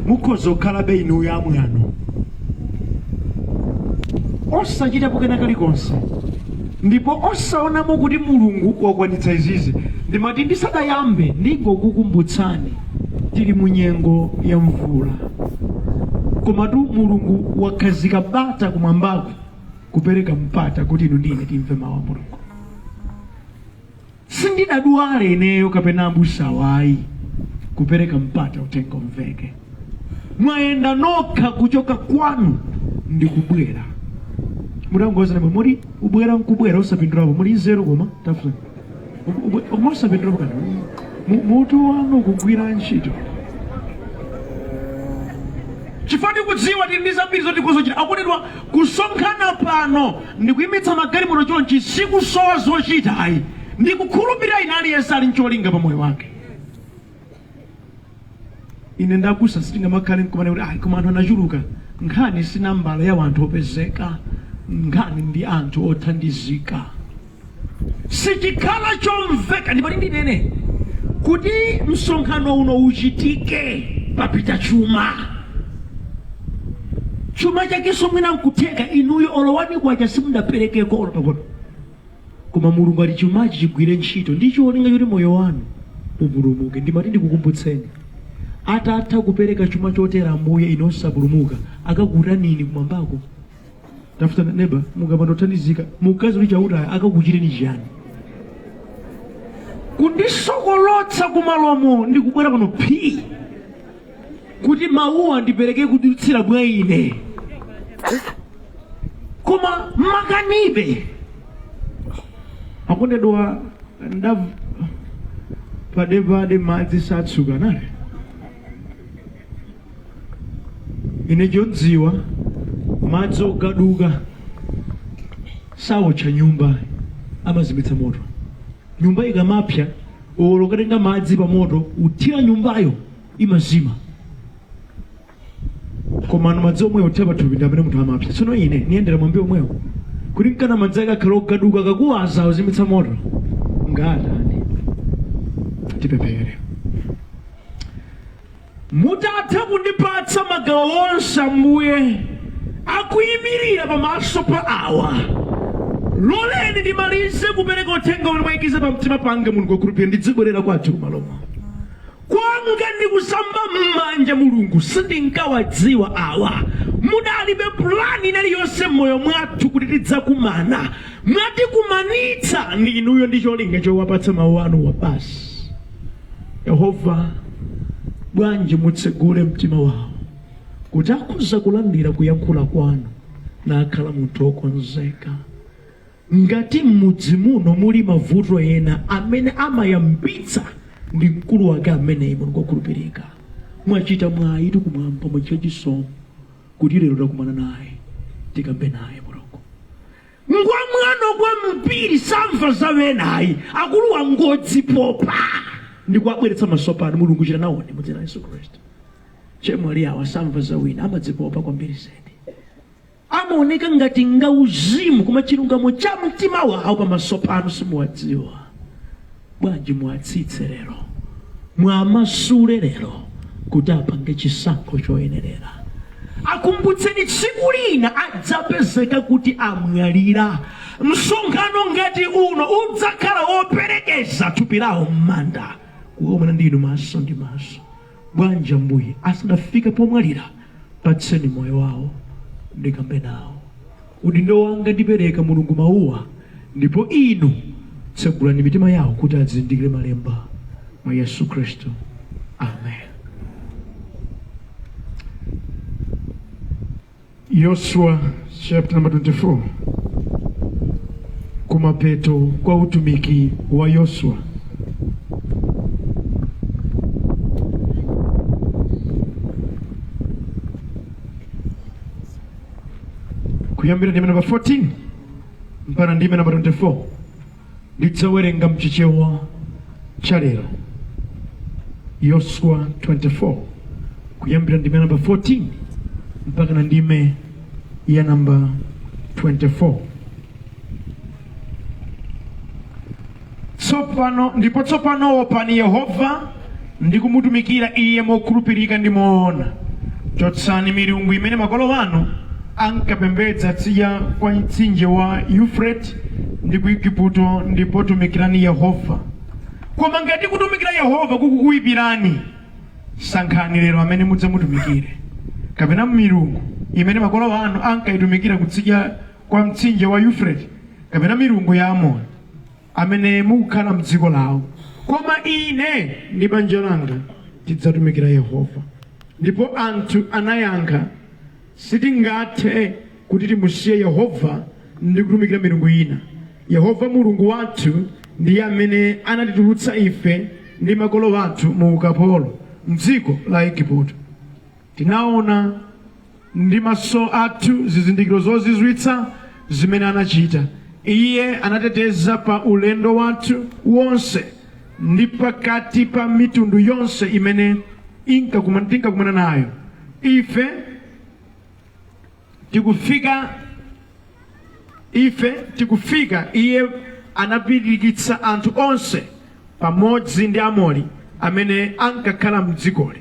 Mukhoza kukhalabe inuyo amwano, osachitapo kena kalikonse ndipo osaonamo kuti Mulungu wakwanitsa izizi. Ndimati ndisadayambe ndingokukumbutsani, tili mu nyengo ya mvula, komatu Mulungu wakhazika bata kumwambaku kupereka mpata kuti inu ndi ine timve mawu a Mulungu. Sindidadwale ineyo kapena abusawa ayi, kupereka mpata uthenga umveke. Mwayenda nokha kuchoka kwanu ndikubwera. Mutangoza muli ubwera nkubwera osapindulapo, muli nzeru koma tafuta koma osapindulapo kanthu. Mutu wanu kugwira ntchito chifukwa tikudziwa tili ndi zambiri zoti kuzochita. Akondedwa, kusonkhana pano ndikuyimitsa magalimoto chonchi sikusowa zochita ayi. Ndikukhulupirira ine aliyense ali ncholinga pa moyo wake. Ine ndabusa sitingamakhale nkumane kuti ayi, koma anthu anachuluka. Nkhani si nambala ya anthu opezeka, nkhani ndi anthu othandizika. Sichikhala chomveka. Ndimati ndinene kuti msonkhano uno uchitike papita chuma, chuma chakenso mwina nkutheka inuyo olo 1 kwacha simudaperekeko olo pang'ono, koma Mulungu ati chumachi chigwire ntchito ndi cholinga choti moyo wanu upulumuke. Ndimati ndikukumbutseni, atatha kupereka chuma chotera Ambuye inu osapulumuka, akakutanini kumwambako? Tafuta neba, mukapanda kuthandizika mukazi kuti Chauta akakuchiteni chiyani? Kundisokolotsa kumalomo ndikubwera pano phii kuti mawuwa ndipereke kudutsira mwa ine, koma makanibe. Akondedwa, ndav padepade madzi satsuka nale. Ine chodziwa, madzi ogaduka sawotcha nyumba, amazimitsa moto. Nyumba ikamapsa, olo ukatenga madzi pa moto uthira nyumbayo, imazima. Koma ano madzi omwewo uthira pathupi ndi amene munthu amapsa. Tsono ine niyendera mwambi omwewo kuti nkana madzi ake akhala ogaduka, akakuwaza uzimitsa moto ngatani? Tipemphere. Mutatha kundipatsa magawo onse, Ambuye, akuyimirira pamaso pa awa, loleni ndimalize kupereka uthenga umene mwayikiza pamtima panga. Mulungu wokhulupirira, ndidzibwerera kwathu kumalomo kwanga ndikusamba m'manja. Mulungu, sindinkawadziwa awa. Mudalibe pulani ina iliyonse m'moyo mwathu kuti tidzakumana. Mwatikumanitsa ndi inuyo ndi cholinga chowapatsa mawu anu basi. Yehova, bwanji mutsegule mtima wawo kuti akhoza kulandira kuyankhula kwanu nakhala munthu wokonzeka. Ngati m'mudzi muno muli mavuto ena amene amayambitsa ndi mkulu wake ameneyi, Mulungu wokhulupirika, mwachita mwayi kumwamba, mwachita chisomo kuti lero takumana naye, tikambe naye. Mulungu ngwamwano kwambiri, samva za wena ayi. Akuluwa ngodzipopa ndikuwabweretsa maso pano. Mulungu, chita nawoni mu dzina la Yesu Khristu. Chemwali awa samva za wina, amadzipopa kwambiri zedi, amaoneka ngati ngauzimu, koma chilungamo cha mtima wawo pamaso pano simuwadziwa. Bwanji muwatsitse lero, mwamasule lero kuti apange chisankho choyenerera. Akumbutseni tsiku lina adzapezeka kuti amwalira. Msonkhano ngati uno udzakhala woperekeza thupi lawo m'manda kukakumana ndi inu maso ndi maso. Bwanji Ambuye, asanafike pomwalira, patseni moyo wawo, ndikambe nawo. Udindo wanga ndipereka, Mulungu, mawuwa, ndipo inu tsegulani mitima yawo kuti azindikire malemba mwa Yesu Khristu. Amen. Yoswa chapter number 24, kumapeto kwa utumiki wa Yoswa. Kuyambira ndime namba 14 mpaka ndime namba 24, ndidzawerenga mchichewa cha lero. Yoswa 24, kuyambira ndime namba 14 mpaka na ndime ya namba 24. Tsopano ndipo tsopano opani Yehova ndi kumutumikira iye mokhulupirika ndi moona. Chotsani milungu imene makolo anu ankapembedza tsidya kwa mtsinje wa Yufurate ndi ku Igupto, ndipo tumikirani Yehova. Koma ngati kutumikira Yehova kukukuyipirani, sankhani lero amene mudzamutumikire, kapena milungu imene makolo anu ankayitumikira kutsidya kwa mtsinje wa Yufurate, kapena milungu ya Amori amene mukukhala m'dziko lawo. Koma ine ndi banja langa tidzatumikira Yehova. Ndipo anthu anayankha, Sitingathe kuti timusiye Yehova ndi kutumikira milungu ina. Yehova Mulungu wathu ndiye amene anatitulutsa ife ndi makolo athu mu ukapolo m'dziko la Igupto. Tinaona ndi maso athu zizindikiro zozizwitsa zimene anachita. Iye anateteza pa ulendo wathu wonse ndi pakati pa mitundu yonse imene tinkakumana nayo. Ife tikufika iye anapirikitsa anthu onse pamodzi ndi Amori amene ankakhala m'dzikoli.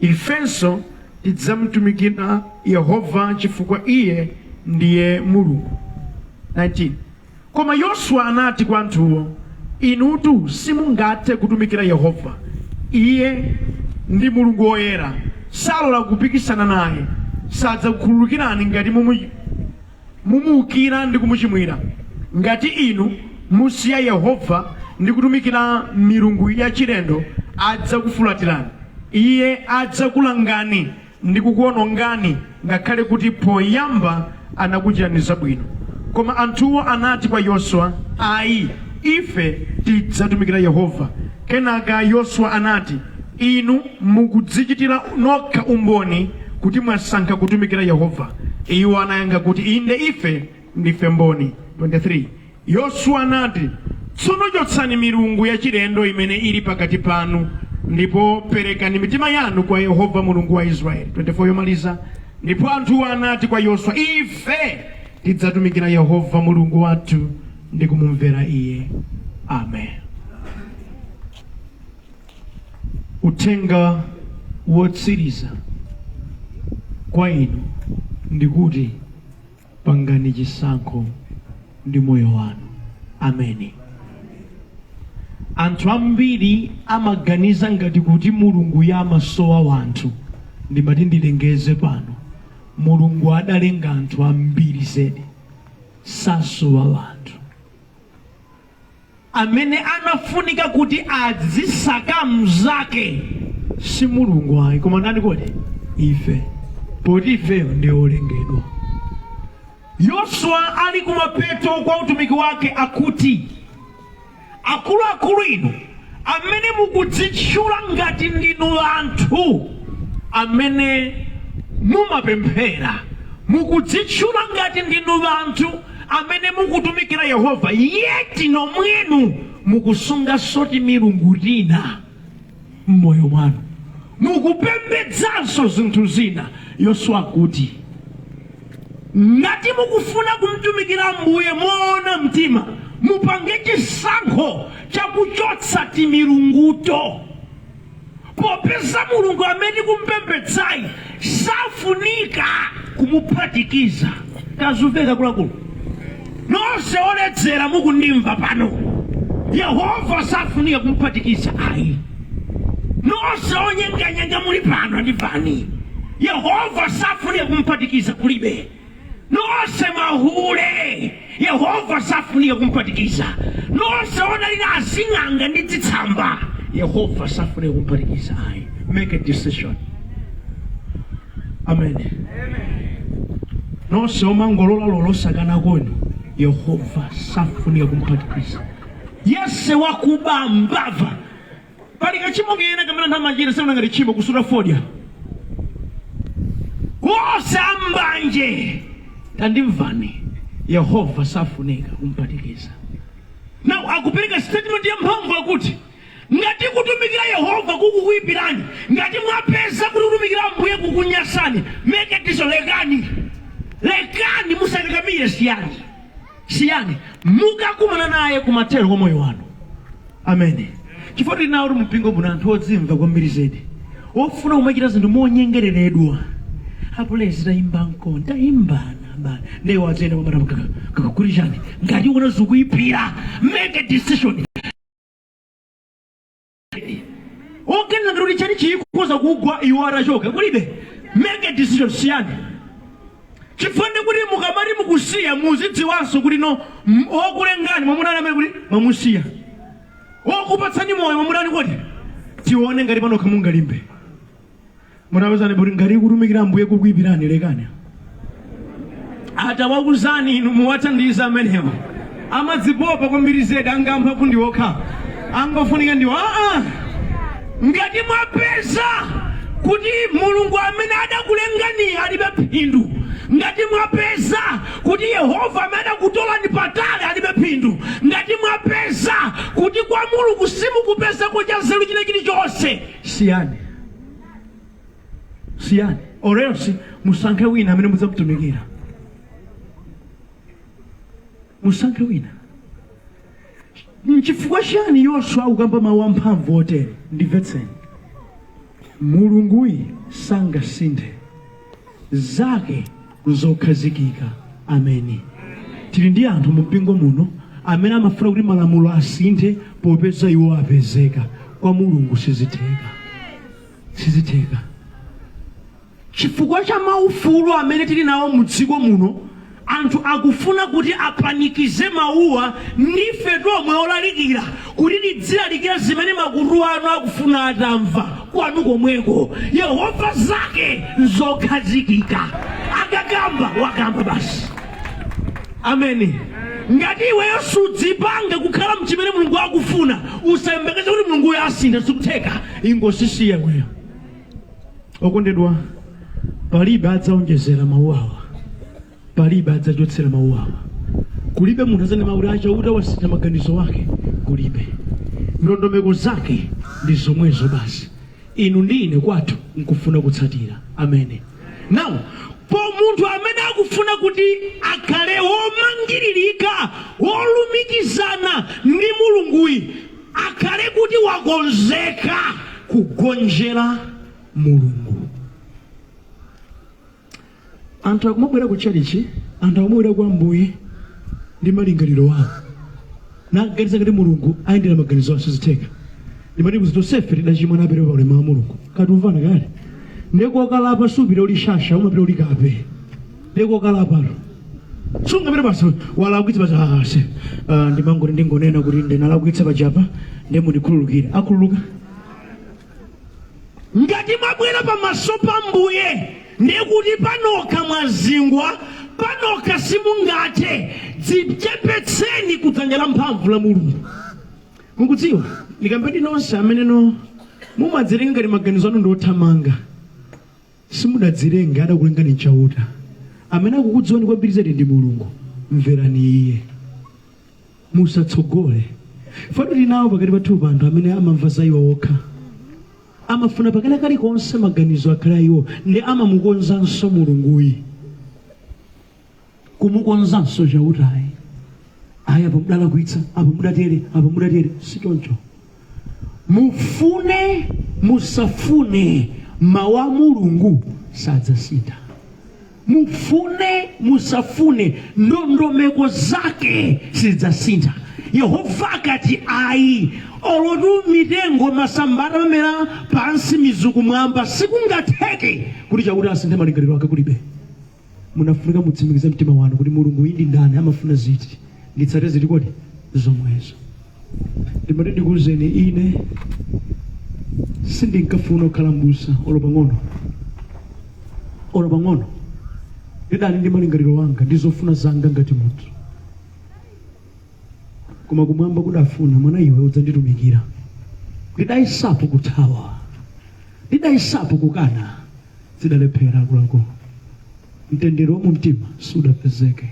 Ifenso tidzamutumikira Yehova chifukwa iye ndiye Mulungu. 19 Koma Yoswa anati kwa anthuwo, Inutu simungathe kutumikira Yehova. Iye ndi Mulungu woyera, salola kupikisana naye. Sadzakukhululukirani ngati mumuukira ndi kumuchimwira. Ngati inu musiya Yehova ndi kutumikira milungu yachilendo, adzakufulatirani. Iye adzakulangani ndi kukuwonongani ngakhale kuti poyamba anakuchitirani zabwino. Koma anthuwo anati kwa Yoswa, Ayi, ife tidzatumikira Yehova. Kenaka Yoswa anati, Inu mukudzichitira nokha umboni kuti mwasankha kutumikira Yehova. Iwo anayankha kuti, Inde, ife ndife mboni. 23 Yoswa anati, Tsono chotsani milungu yachilendo imene ili pakati panu ndipo perekani mitima yanu kwa Yehova Mulungu wa Israeli. 24 yomaliza. Ndipo anthuwo anati kwa Yoswa, Ife tidzatumikira Yehova Mulungu wathu ndi kumumvera iye. Amen. Uthenga wotsiriza kwa inu ndikuti pangani chisankho ndi moyo wanu. Ameni. Anthu ambiri amaganiza ngati kuti Mulungu ya amasowa wanthu. Ndimati ndilengeze pano, Mulungu adalenga anthu ambiri zedi, sasowa wanthu. Amene anafunika kuti adzisaka mnzake si Mulungu ayi, koma ndani kodi? Ife, poti ifeyo ndi olengedwa. Yoswa ali kumapeto kwa utumiki wake akuti, akuluakulu inu amene mukudzitchula ngati ndinu anthu amene mumapemphera, mukudzitchula ngati ndinu anthu amene mukutumikira Yehova, yet nomwenu mukusunganso timilungu tina m'moyo mwanu, mukupembedzanso zinthu zina. Yoswa akuti ngati mukufuna kumtumikira Ambuye moona mtima, mupange chisankho chakuchotsa timilunguto, popeza Mulungu amene tikumpembedzayi safunika kumuphatikiza. Kazumveka akuluakulu nonse oledzera mukundimva pano, Yehova safunika kumuphatikiza ayi. Nonse onyenganyenga muli pano andimvani, Yehova safunika kumuphatikiza kulibe. Nonse mahule, Yehova safunika kumuphatikiza. Nonse odalira azing'anga ndi zitsamba, Yehova safunika kumuphatikiza ayi. Make a decision. Amen. Nonse omangololalola osakana kwenu, Yehova safunika kumuphatikiza. Yese wakuba, mbava, pali kachimo kena kamene anthu amachita sikuona ngati tchimo, kusuta fodya. Wonse ambanje tandimvani, Yehova safunika kumphatikiza. Now akupereka statement ya mphamvu, akuti ngati kutumikira Yehova kukukuyipirani, ngati mwapeza kuti kutumikira Ambuye kukunyasani, make a decision, lekani, lekani, musakakamire, siyani, siyani, mukakumana naye kumathero kwa moyo wanu. Amen. Chifukwa tili nawo mpingo muno anthu odzimva kwambiri zedi, ofuna kumachita zinthu monyengereredwa. Apulezi tayimba nkoni, tayimbana bana ndiye wadzena pamata kakakulishani. Ngati ukuona zikuyipira, make a decision. Oganiza ngati kuti chani chikhoza kugwa iwo atachoka, kulibe. Make a decision, siyani. Chifukwa ndi kuti mukamati mukusiya, muzidziwanso kuti no, okulengani mwamuna amene kuti mwamusiya, okupatsani moyo mwamuna kodi. Tione ngati panokha mungalimbe. Mutapezani kuti ngati kutumikira Ambuye kukuipirani, lekani. Atawakuzani inu, muwathandiza amenewo. Amadzipopa kwambiri zedi, angampha ndi okha, angofunika ndiwo. Aa, ngati mwapeza kuti Mulungu amene adakulengani alibe phindu, ngati mwapeza kuti Yehova amene adakutolani patali alibe phindu, ngati mwapeza kuti kwa Mulungu simukupezako chanzeru china chilichonse, siyani, siyani, or else musankhe wina amene mudzamutumikira. Musankhe wina. Nchifukwa chiyani Yoswa akukamba mawu amphamvu otere? Ndimvetseni, Mulunguyi sangasinthe, zake zokhazikika. Ameni. Tili ndi anthu mu mpingo muno amene amafuna kuti malamulo asinthe popeza iwo apezeka. Kwa Mulungu sizitheka, sizitheka. Chifukwa cha maufulu amene tili nawo mu dziko muno, anthu akufuna kuti apanikize mawuwa ndife tomwe olalikira kuti tidzilalikira zimene makutu anu akufuna atamva kwanu komweko. Yehova zake nzokhazikika, akakamba wakamba basi. Ameni. Ngati iweyo sudzipanga kukhala mchimene Mulungu akufuna, usayembekeze kuti Mulunguyo asintha, sikutheka. Ingosisiya iweyo. Okondedwa, palibe adzaonjezera mawu awa, palibe adzachotsera mawu awa. Kulibe munthu adzanena kuti aChauta wasintha maganizo ake, kulibe. Ndondomeko zake ndi zomwezo basi. Inu ndi ine kwathu nkufuna kutsatira. Amene now po munthu amene akufuna kuti akhale womangiririka, wolumikizana ndi Mulunguyi, akhale kuti wakonzeka kugonjera Mulungu. Anthu akumabwera ku tchalichi, anthu akumabwera kwa Ambuye ndi malingaliro awo, naganiza kuti Mulungu ayendera maganizo awo. Sizitheka. Ndimati kuti tonsefe tidachimwa, napereka pa ulemu wa Mulungu. Katumvana kale ndekokalapa, supita uli shasha, umapita uli kape. Ndekokalapalo sungapita basi walakwitsa basi, ah, se ndimangoti ndingonena kuti ndinalakwitsa pajapa, ndiye mundikhululukire. Akhululuka? Ngati mwabwera pamaso pa Mbuye ndiye kuti panokha mwazingwa, panokha simungathe, dzichepetseni kudzanja la mphamvu la Mulungu. Mukudziwa, ndikambeni nonse amene no mumadzilenga ngati maganizo anu ndi othamanga, simudadzilenga, adakulengani Chauta. Amene akukudziwani kwambiri zedi ndi Mulungu. Mverani iye, musatsogole. Fatu tili nawo pakati pathu anthu amene amamva za iwo okha, amafuna pakena kalikonse maganizo akhale a iwo, ndi amamukonzanso Mulunguyi, kumukonzanso Chautayi. Ayi, apa mudalakwitsa, apa mudatere, apa mudatere. Si choncho. Mufune musafune, mawu a Mulungu sadzasintha. Mufune musafune, ndondomeko zake sizidzasintha. Yehova akati ayi, olotu mitengo masamba atamamera pansi, mizu kumwamba, sikungatheke kuti Chauta asinthe malingaliro ake, kulibe. Munafunika mutsimikize mtima wanu kuti Mulungu uyu ndi ndani, amafuna ziti, nditsate ziti kodi? Zomwezo. Ndimati ndikuwuzeni, ine sindinkafuna kukhala mbusa olo pang'ono, olo pang'ono. Ndidali ndi malingaliro anga ndi zofuna zanga ngati munthu, koma kumwamba kudafuna, "Mwana iwe, udzanditumikira." Ndidayesapo kuthawa, ndidayesapo kukana, zidalephera akuluakulu. Mtendere wa mumtima sudapezeke.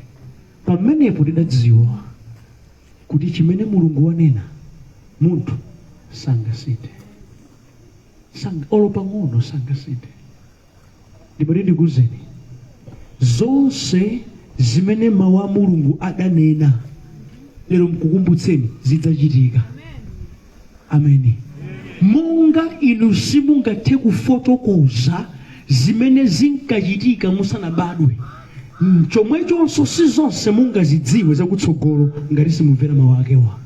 Pamenepo ndidadziwa kuti chimene Mulungu wanena munthu sangasinthe. Sanga, olo pang'ono sangasinthe. Ndimati ndikuwuzeni, zonse zimene mawu a Mulungu adanena, lero mkukumbutseni, zidzachitika. Ameni. Monga inu simungathe kufotokoza Zimene zinkachitika musanabadwe, chomwechonso si zonse mungazidziwe zakutsogolo ngati simumvera mawu akewa.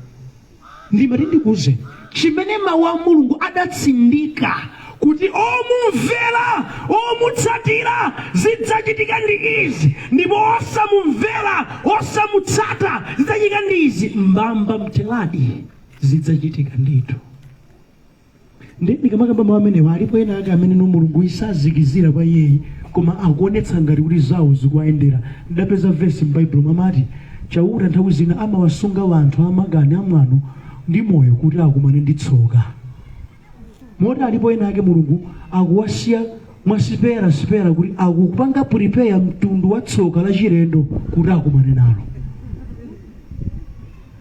Ndimati ndikuuzeni chimene mawu a Mulungu adatsindika kuti omumvera, omutsatira zidzachitika ndi izi, ndipo osamumvera, osamutsata zidzachitika ndi izi. Mbamba mtheradi zidzachitika ndithu. Ndiye ndikamakamba mawu amenewa, alipo ena ake amene no Mulungu sazikizira pa iyeyi, koma akuonetsa ngati kuti zawo zikuwayendera. Ndidapeza vesi m'Baibulo mamati Chauta nthawi zina amawasunga wanthu amakani amwano ndi moyo kuti akumane ndi tsoka. Moti alipo ena ake Mulungu akuwasiya mwasipera sipera kuti akupanga prepare mtundu wa tsoka la chilendo kuti akumane nalo.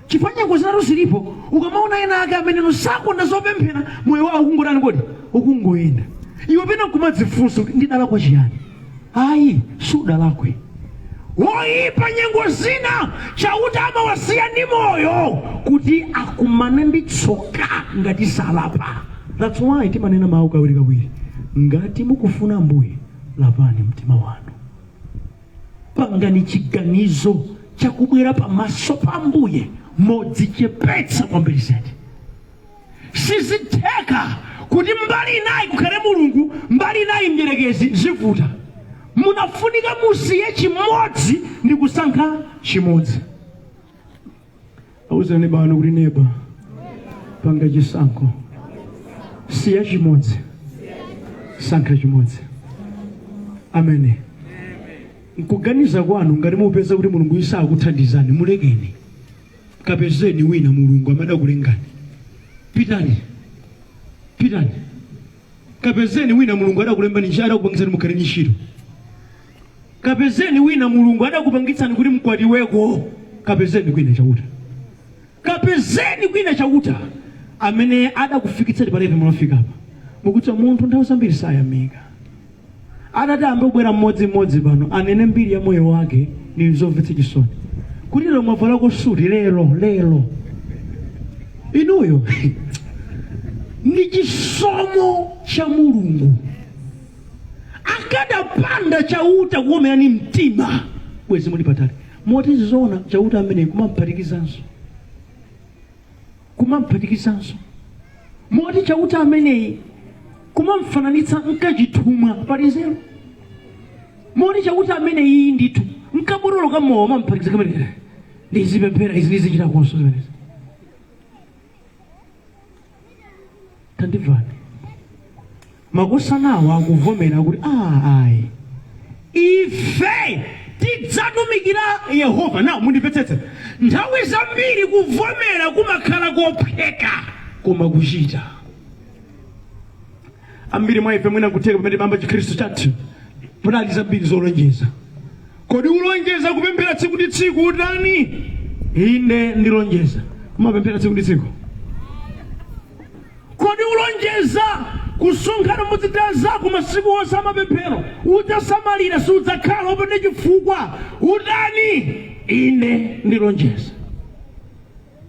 Chifukwa nyengo zinatu zilipo, ukamaona ena ake amene no sakonda zopemphera, moyo wawo ukungotani kodi? Ukungoyenda. Iwe pena nkumadzifunsa kuti ndidalakwa chiyani? Ayi, sudalakwe. Woyipa nyengo zina Chauta amawasiya ndi moyo kuti akumane ndi tsoka ngati salapa. That's why timanena mawu kawirikawiri, ngati mukufuna Ambuye, lapani mtima wanu. Pangani chiganizo chakubwera pamaso pa Ambuye modzichepetsa kwambiri zedi. Sizitheka kuti mbali inayi kukhale Mulungu, mbali inayi mdyerekezi, zivuta. Munafunika musiye chimodzi ndi kusankha chimodzi. Auzani bano kuti neba, panga chisankho, siya chimodzi, sankha chimodzi. Amene nkuganiza kwanu, ngati mupeza kuti Mulungu sakuthandizani, mulekeni, kapezeni wina Mulungu amene adakulengani. Pitani, pitani, kapezeni wina Mulungu adakulembani ntchito, adakupangitsani mukhale ndi ntchito. Kapezeni wina Mulungu adakupangitsani kuti mkwatiweko. Kapezeni kwina Chauta, kapezeni kwina Chauta amene adakufikitsani pa level munafika apa. Mukudziwa munthu nthawi zambiri sayamika. Atati ayambe kubwera mmodzimmodzi pano anene mbiri ya moyo wake, ni zomvetsa chisoni kuti lero mwavalako suti lero lero inuyo ndi chisomo cha Mulungu. Akadapanda Chauta kukomerani mtima, bwezi muli patali. Moti zoona Chauta ameneyi kumamphatikizanso, kumamphatikizanso. Moti Chauta ameneyi kumamfananitsa nkachithumwa, pali nzeru? Moti Chauta ameneyi ndithu nkabotolo ka mowa mamphatikizira kamene ndizipemphera izi ndizichitakonso zimenezi. Tandimvani. Makosanawo akuvomera kuti ah, ayi, ife tidzatumikira Yehova. Now mundimvetsetse, nthawi zambiri kuvomera kumakhala kophweka, koma kuchita, ambiri mwa ife mwina nkutheka pamene timayamba Chikhristu chathu panali zambiri zolonjeza. Kodi ulonjeza kupemphera tsiku ndi tsiku utani? Inde, ndilonjeza. Umapemphera tsiku ndi tsiku? Kodi ulonjeza kusonkhana pamodzi ndi anzako masiku onse amapemphero? Udzasamalira, sudzakhala wopanda chifukwa utani? Inde, ndilonjeza.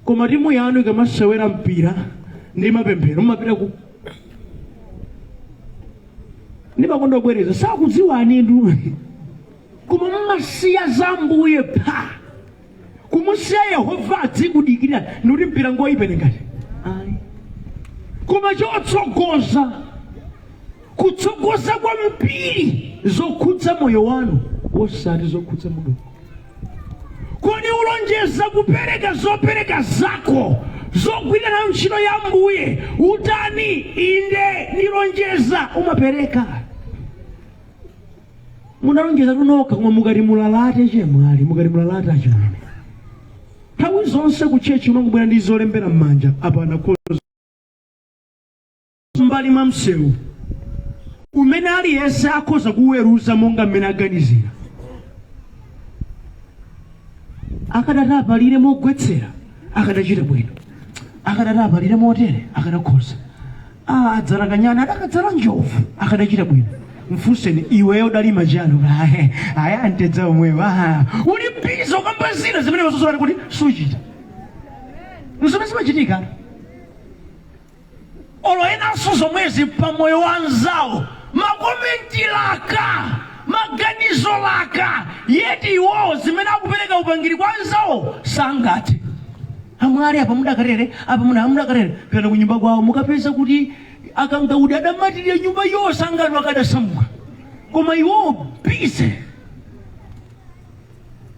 Koma timu yanu ikamasewera mpira ndi mapemphero, mumapita ku ndimakonda kubwereza, sakudziwani inu, koma mumasiya za Ambuye pha kumusiya Yehova adzikudikirira ndikuti mpira ngoyipa ngati ayi, koma chotsogoza kutsogoza kwambiri zokhudza moyo wanu osati zokhudza Mulungu. Kodi ulonjeza kupereka zopereka zako zogwirira nayo ntchito ya Ambuye utani? Inde, ndilonjeza. Umapereka? Munalonjeza tunokha, koma mukati mulalate chemwali, mukati mulalate achimwene, nthawi zonse ku church umangobwera ndi zolembera m'manja apa anakhoza m'mbali mwa msewu umene aliyense akhoza kuweruza monga mmene aganizira. Akadati apalire mogwetsera akadachita bwino, akadati apalire motere akadakhoza. Ah, adzala kanyani, adakadzala njovu akadachita bwino. Mfunseni, iweyo udalima chani? Aya, mtedza omwewo. Ah, uli busy ukamba zina zimene wazozola kuti suchita. Nzimene zimachitika. Olo enanso zomwezi pa moyo wa anzawo. Makomenti laka, maganizo laka, yet iwowo zimene akupereka upangiri kwa anzawo sangathe. Amwali, apa mudakatere, apa muna mudakatere. Pena kunyumba kwawo mukapeza kuti akangaudi adamatirira nyumba yonse, angati akadasamuka, koma iwowo busy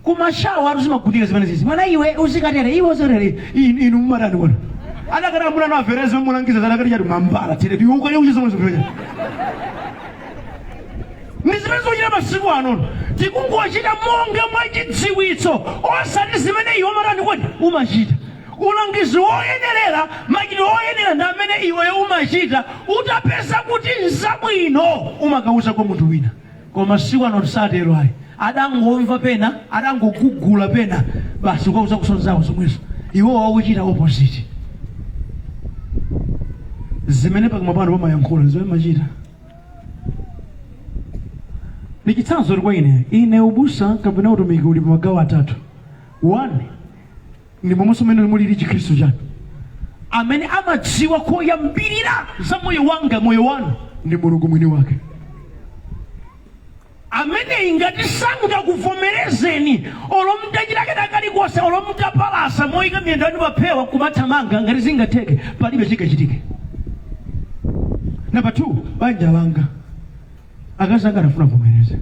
kumashawa atu. Zimagutika zimene zizi. Mwana iwe uzikatere, iwe uzikatere. Inu mumatani kona? Adakati amuna anu avereze mulangiza zadakati chati mambala tere iwe ukale uchiza zomwe zimene ndi zimene zochita masiku ano. Tikungochita monga mwachidziwitso, osati zimene iwe umatani kodi umachita. Ulangizi woyenerera, machitidwe oyenera ndi amene iweyo umachita. Utapeza kuti nzabwino, umakauza kwa munthu wina. Koma masiku ano tisatero ayi. Adangomva pena, adangogugula pena, basi ukauza kusonzawo zomwezo, iwo wakuchita opposite. Zimene pakamwa pano pamayankhula, zimene machita ndi chitsanzo kwa ine. Ine ubusa kapena utumiki uli pa magawo atatu. One, ndi momwenso mmene mulili chikhristu chanu. Amene amadziwa koyambirira za moyo wanga, moyo wanu, ndi Mulungu mwini wake. Ameneyi ngati sangakuvomerezeni, olo mtachita kena kalikonse, olo mtapalasa moyika miyendo yanu paphewa kumathamanga, ngati zingatheke, palibe chingachitike. Namba 2, banja langa. Akazi anga adafuna vomereze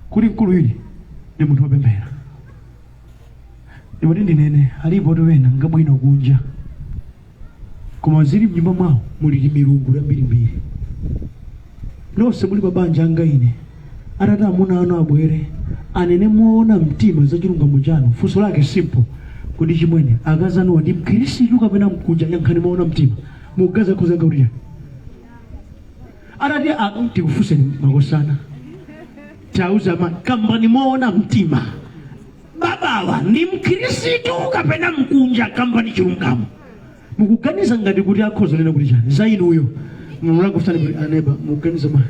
kuti mkulu ili ndi munthu wopemphera. Ndikuti ndinene, alipo wena ngabwino kunja, koma zili mnyumba mwawo muli milungu yambirimbiri. Nonse muli pa banja anga ine, atati amuna anu abwere anene moona mtima za chilungamo chanu, funso lake simple: "Kodi chimwene, akazi anuwa ndi mkhristu kapena mkunja?" Yankhani moona mtima. Mugaza khoza kuti chani? Atati tikufunseni makosana, tauza ma kambani moona mtima, babawa ndi mkhristu kapena mkunja? Kambani chilungamo. Mukuganiza ngati kuti akhoza nena kuti chani za inuyo? Mulakufutani kuti aneba, mukuganiza bwa?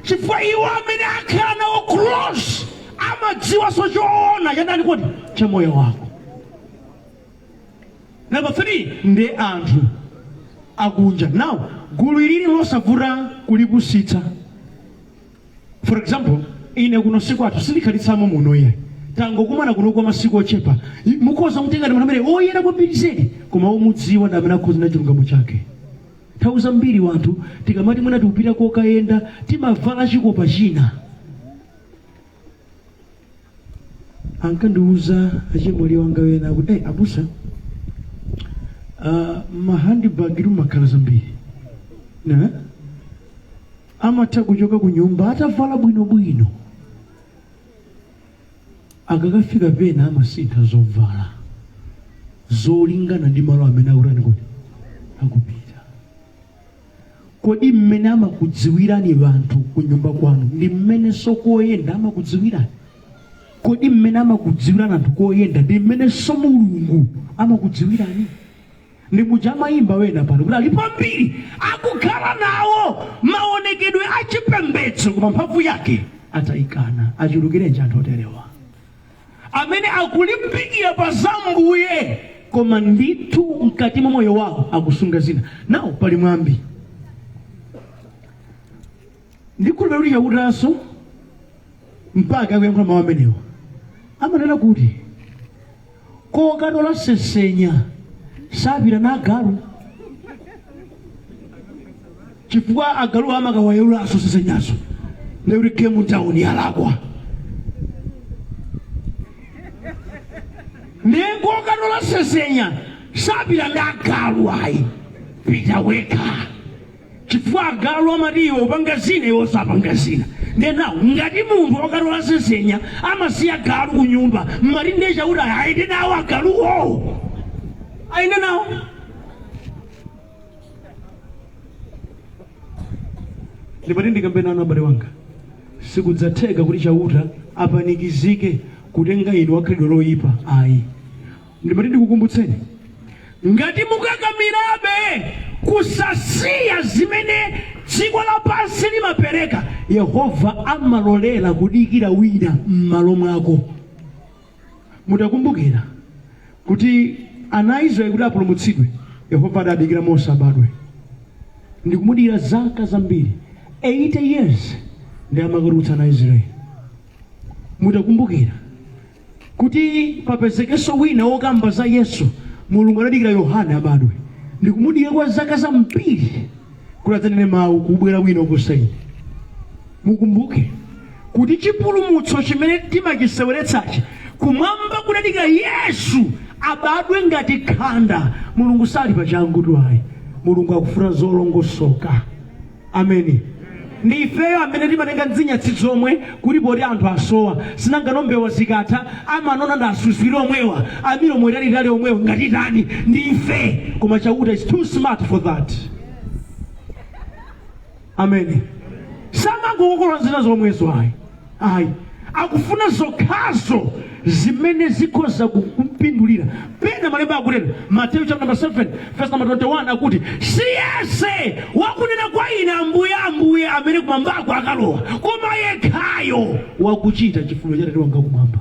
Chifukwa iwo amene akhala nawo close amadziwanso choona chandani kodi cha moyo wako. Number 3, ndi anthu akunja. Now, gulu ilili losavuta kulipusitsa. For example, ine kuno siku athu sindikhalitsamo muno iye, tangokumana kuno kwa masiku ochepa. Mukhoza kutenga ndi munthu amene oyera kwambiri zedi, koma omudziwa ndi amene akhoza na chilungamo chake. Nthawi zambiri wanthu tikamati mwina tikupita kokayenda, timavala chikopa china. Ankandiuza achemwali wanga wena kuti, "Hey, abusa, mahandbag mumakhala zambiri." Ne? Amatha kuchoka ku nyumba atavala bwinobwino, akakafika pena amasintha zovala zolingana ndi malo amene akutani kodi akupita. Kodi mmene amakudziwirani anthu ku nyumba kwanu ndi mmenenso koyenda amakudziwirani? Kodi mmene amakudziwirani anthu koyenda ndi mmenenso Mulungu amakudziwirani? Ndi muja amayimba wena pano kuti alipo ambiri akukhala nawo maonekedwe achipembedzo, koma mphamvu yake atayikana. Achulukirenji anthu oterewa amene akulimbikira pa za Mbuye, koma ndithu mkati mwa moyo wawo akusunga zina. Nawo pali mwambi, ndikhulupirira kuti Chautanso mpaka akuyankhula mawu amenewa, amanena kuti kokatola sesenya sapita na agalu, chifukwa agalu amakawayeulanso sesenyazo, ndekuti game town yalakwa. Ndiye kokatola sesenya sapita ndi agalu ayi, pita wekha, chifukwa agalu amati iwe upanga zina, iwe osapanga zina. Ndiye nawo ngati munthu okatola sesenya amasiya galu ku nyumba, mmati ndiye Chauta ayende nawo agaluwo, ayende nawo. Ndipati ndikambe nanu abale wanga, sikudzatheka kuti Chauta apanikizike kutenga inu wakhalidwe loyipa ayi. Ndimati ndikukumbutseni, ngati mukakamirabe kusasiya zimene dziko lapansi limapereka, Yehova amalolera kudikira wina m'malo mwako. Mutakumbukira kuti ana a Israeli kuti apulumutsidwe, Yehova adadikira Mose abadwe. Ndikumudikira zaka zambiri, 80 years, ndi amakatulutsa ana a Israeli. Mutakumbukira kuti papezekenso wina wokamba za Yesu, Mulungu anadikira Yohane abadwe ndikumudikira kwa zaka zambiri kuti adzanene mawu, kubwera wina woposa ine. Mukumbuke kuti chipulumutso chimene timachiseweretsachi, kumwamba kudadikira Yesu abadwe ngati khanda. Mulungu sali pachangu ayi, Mulungu akufuna zolongosoka. Ameni. Ndi ifeyo amene timatenga nzinyatsi zomwe kuti poti anthu asowa sinangano, mbewa zikatha amanona ndi asuzwire omwewa, amilomo italitali omwewa, ngati tani ndi ife. Koma Chauta is too smart for that. Ameni. Samangokokola zina zomwezo ayi, ayi, akufuna zokhazo zimene zikhoza kumpindulira. Pena malemba akutero, Mateyu chapter number 7 verse number 21, akuti, "Si yense wakunena kwa ine, 'Ambuye, Ambuye,' amene kumwambako akalowa, koma yekhayo wakuchita chifuniro cha Tate wanga kumwamba."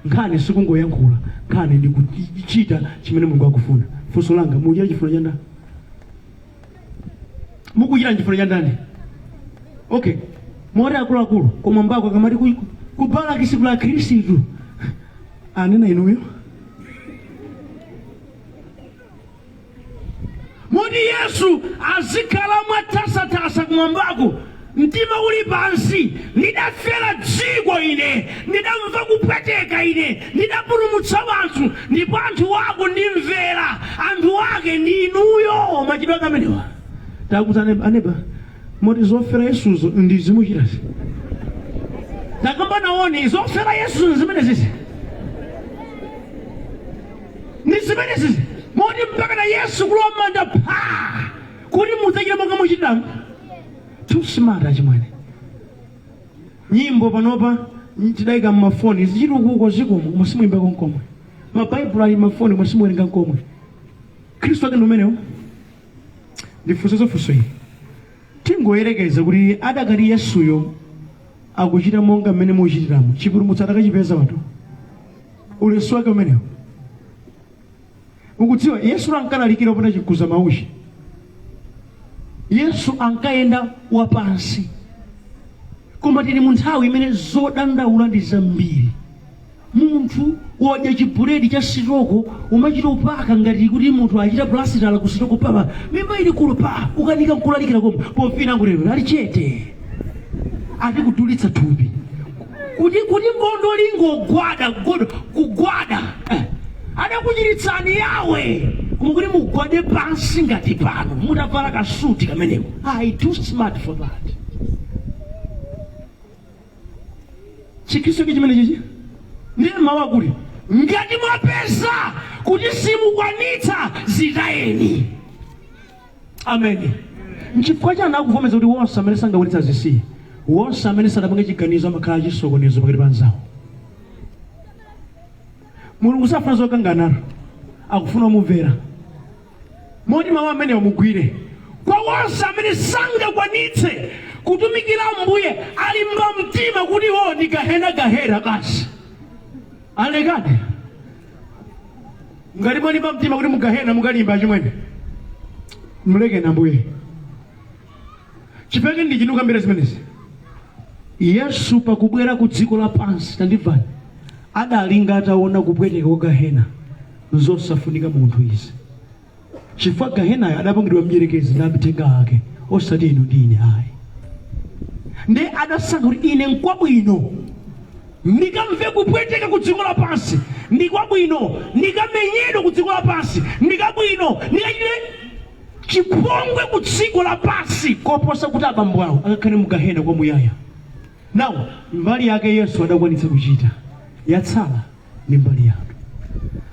Nkhani sikungoyankhula, nkhani ndi kuchita chimene Mulungu akufuna. Funso langa, mukuchita chifuniro cha ndani? Mukuchita chifuniro cha ndani? Okay, moti akuluakulu kumwambako akamati kubalakisi kula Khristu, anena inuyo? Moti Yesu azikhala mwathasatasa kumwambako, mtima uli pansi, "Ndidafera dziko ine, ndidamva kupweteka ine, ndidapulumutsa anthu, ndipo anthu wako ndimvera." Anthu ake ndi inuyo. Machidwa ake amenewa takuti aneba, moti zofera Yesuzo ndi zimuchitazi. Takamba naoni, zofera Yesu zimene zizi ndi zimene zizi, moti mpaka na Yesu kulowa m'manda pha kuti mudzachita monga muchitiramu. Too smart, achimwene. Nyimbo panopa tidayika mmafoni, zichitukuko zikomo, koma simuyimbako nkomwe. Mabaibulo ali mafoni, koma simuwerenga nkomwe. Khristu ake ndi umenewo? Ndifunse funso ili: tingoyerekeza kuti adakali Yesuyo akuchita monga mmene muchitiramo, chipulumutso adakachipeza watu? Ulesi wake umenewo. Ukudziwa, Yesu ankalalikira opanda chikuza mauchi. Yesu ankayenda wapansi. Koma tili mu nthawi imene zodandaula ndi zambiri. Munthu wadya chibuledi cha sitoko, umachita upaka ngati kuti munthu achita pulasitala ku sitoko, papa mimba ili kulu pa ukanika nkulalikira komwe pofina ngutero ali chete, ati kudulitsa thupi kuti ngondo lingogwada godo kugwada, adakuchiritsani yawe, koma kuti mugwade pansi ngati pano mutavala kasuti kameneko, ayi, too smart for that. Chikhristu chimene chichi ndiye mawu akuti ngati mwapeza kuti simukwanitsa, zitayeni. Amen. Nchifukwa chani akuvomeza kuti wonse amene sangakwanitsa zisiye? Wonse amene sadapange chiganizo amakhala chisokonezo pakati pa anzawo. Mulungu safuna zokanganalo, akufuna omumvera. Moti mawu amenewo mugwire: kwa wonse amene sangakwanitse kutumikira Ambuye, alimba mtima kuti iwo ndi gahena, gahena basi, alekane. Ngati mwalimba mtima kuti mugahena mukalimba, achimwene, mlekeni Ambuye. Chipeke ndi chinukambira zimenezi. Yesu pakubwera ku dziko lapansi, tandimvani, adalinga ataona kupweteka kwa gahena. Nzosafunika munthu izi, chifukwa gahenayo adapangidwa mdierekezi ndi amithenga ake, osati inu ndi ine ayi. Ndi adasankha kuti ine nkwabwino ndikamve kupweteka ku dziko lapansi, ndikwabwino ndikamenyedwe ku dziko lapansi, ndikabwino ndikachite chipongwe ku dziko lapansi, koposa kuti abambo awo akakhale mugahena kwamuyaya. Now, mbali yake Yesu adakwanitsa kuchita, yatsala ndi mbali yanu.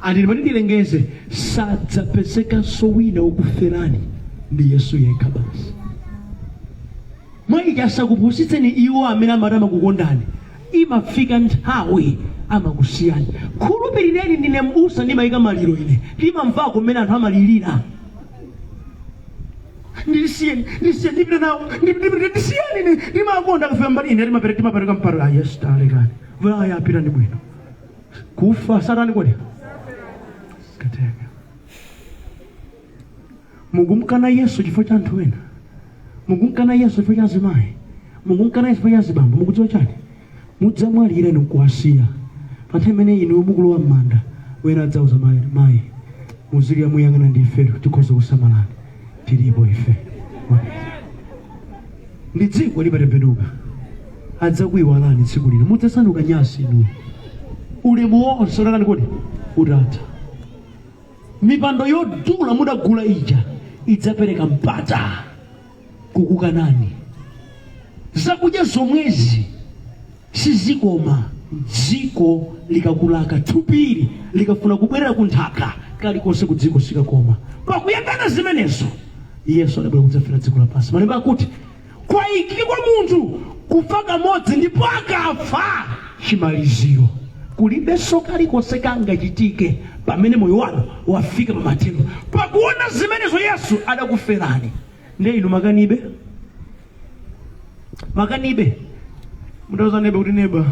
Andi ndimati ndilengeze, sadzapezekanso wina wokuferani, ndi Yesu yekha basi. Mwayichi asakupusitseni iwo amene amati amakukondani. Imafika nthawi amakusiyani. Khulupirireni, ndine m'busa, ndimayika maliro ine, ndimamvako mmene anthu amalirira. "Ndisiyeni, ndisiyeni, ndipita nawo, ndisiyeni ine, ndimakonda." Akafika mbali ine timapereka mparo. Ah, Yesu, talekani, aya, apita ndi bwino. Kufa satani kodi kateka mukumkana Yesu chifukwa cha anthu ena. Mukumkana Yesu chifukwa cha azimayi, mukumkana Yesu chifukwa cha azibambo. Mukudziwa chani? Mudzamwalira inu nkuwasiya. Pa nthawi imene inu mukulowa m'manda, wena adzauza mayi, mayi muzilira muyang'ana ndi ifetu tikhoza kusamalani, tilipo ife. Mwapita ndi dziko limatembenuka, adzakuiwalani tsiku lina, mudzasanduka nyasi inuyo. Ulemu wonse utatani kodi? Utatha. Mipando yodula mudagula ija idzapereka mpata kukukanani. Zakudya zomwezi sizikoma dziko likakulaka, thupili likafuna kubwerera ku nthaka, kalikonse ku dziko sikakoma. Pakuyang'ana zimenezo, Yesu adabwera kudzafera dziko lapansi. Malemba akuti kwayikidwa munthu kufa kamodzi, ndipo akafa chimaliziro. Kulibenso kalikonse kangachitike pamene moyo wanu wafika pamathero. Pakuona zimenezo, Yesu adakuferani. Ndiye inu makanibe, makanibe. Mutauza neba kuti neba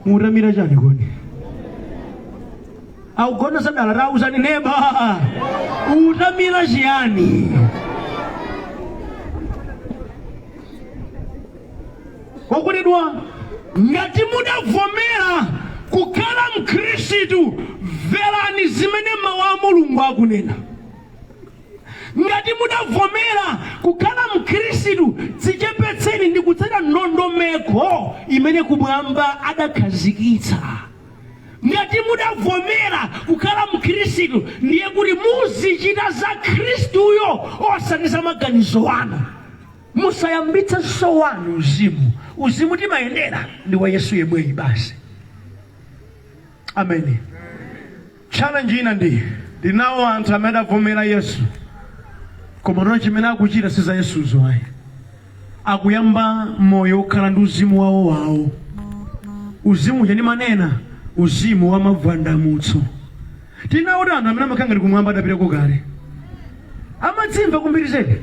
mutamira chani kodi? Akugona zadala, tauzani neba utamira chiyani? Okondedwa, ngati mudavomera kukhala Mkhristu, mverani zimene mawu a Mulungu akunena. Ngati mudavomera kukhala Mkhristu, dzichepetseni ndi kutsata ndondomeko imene kumwamba adakhazikitsa. Ngati mudavomera kukhala Mkhristu, ndiye kuti muzichita za Khristuyo osati za maganizo anu. Musayambitsenso wanu uzimu. Uzimu timayendera ndi wa Yesu yemweyi basi. Ameni. Challenge ina ndi ndinawo anthu amene adavomera Yesu, koma no chimene akuchita si za Yesuzo ayi. Akuyamba moyo wokhala ndi uzimu wawo wawo. Uzimu uja ndimanena uzimu wa mavwandamutso. Tinawo anthu amene amakhala ngati kumwamba adapitako kale, amadzimva kumbiri zedi,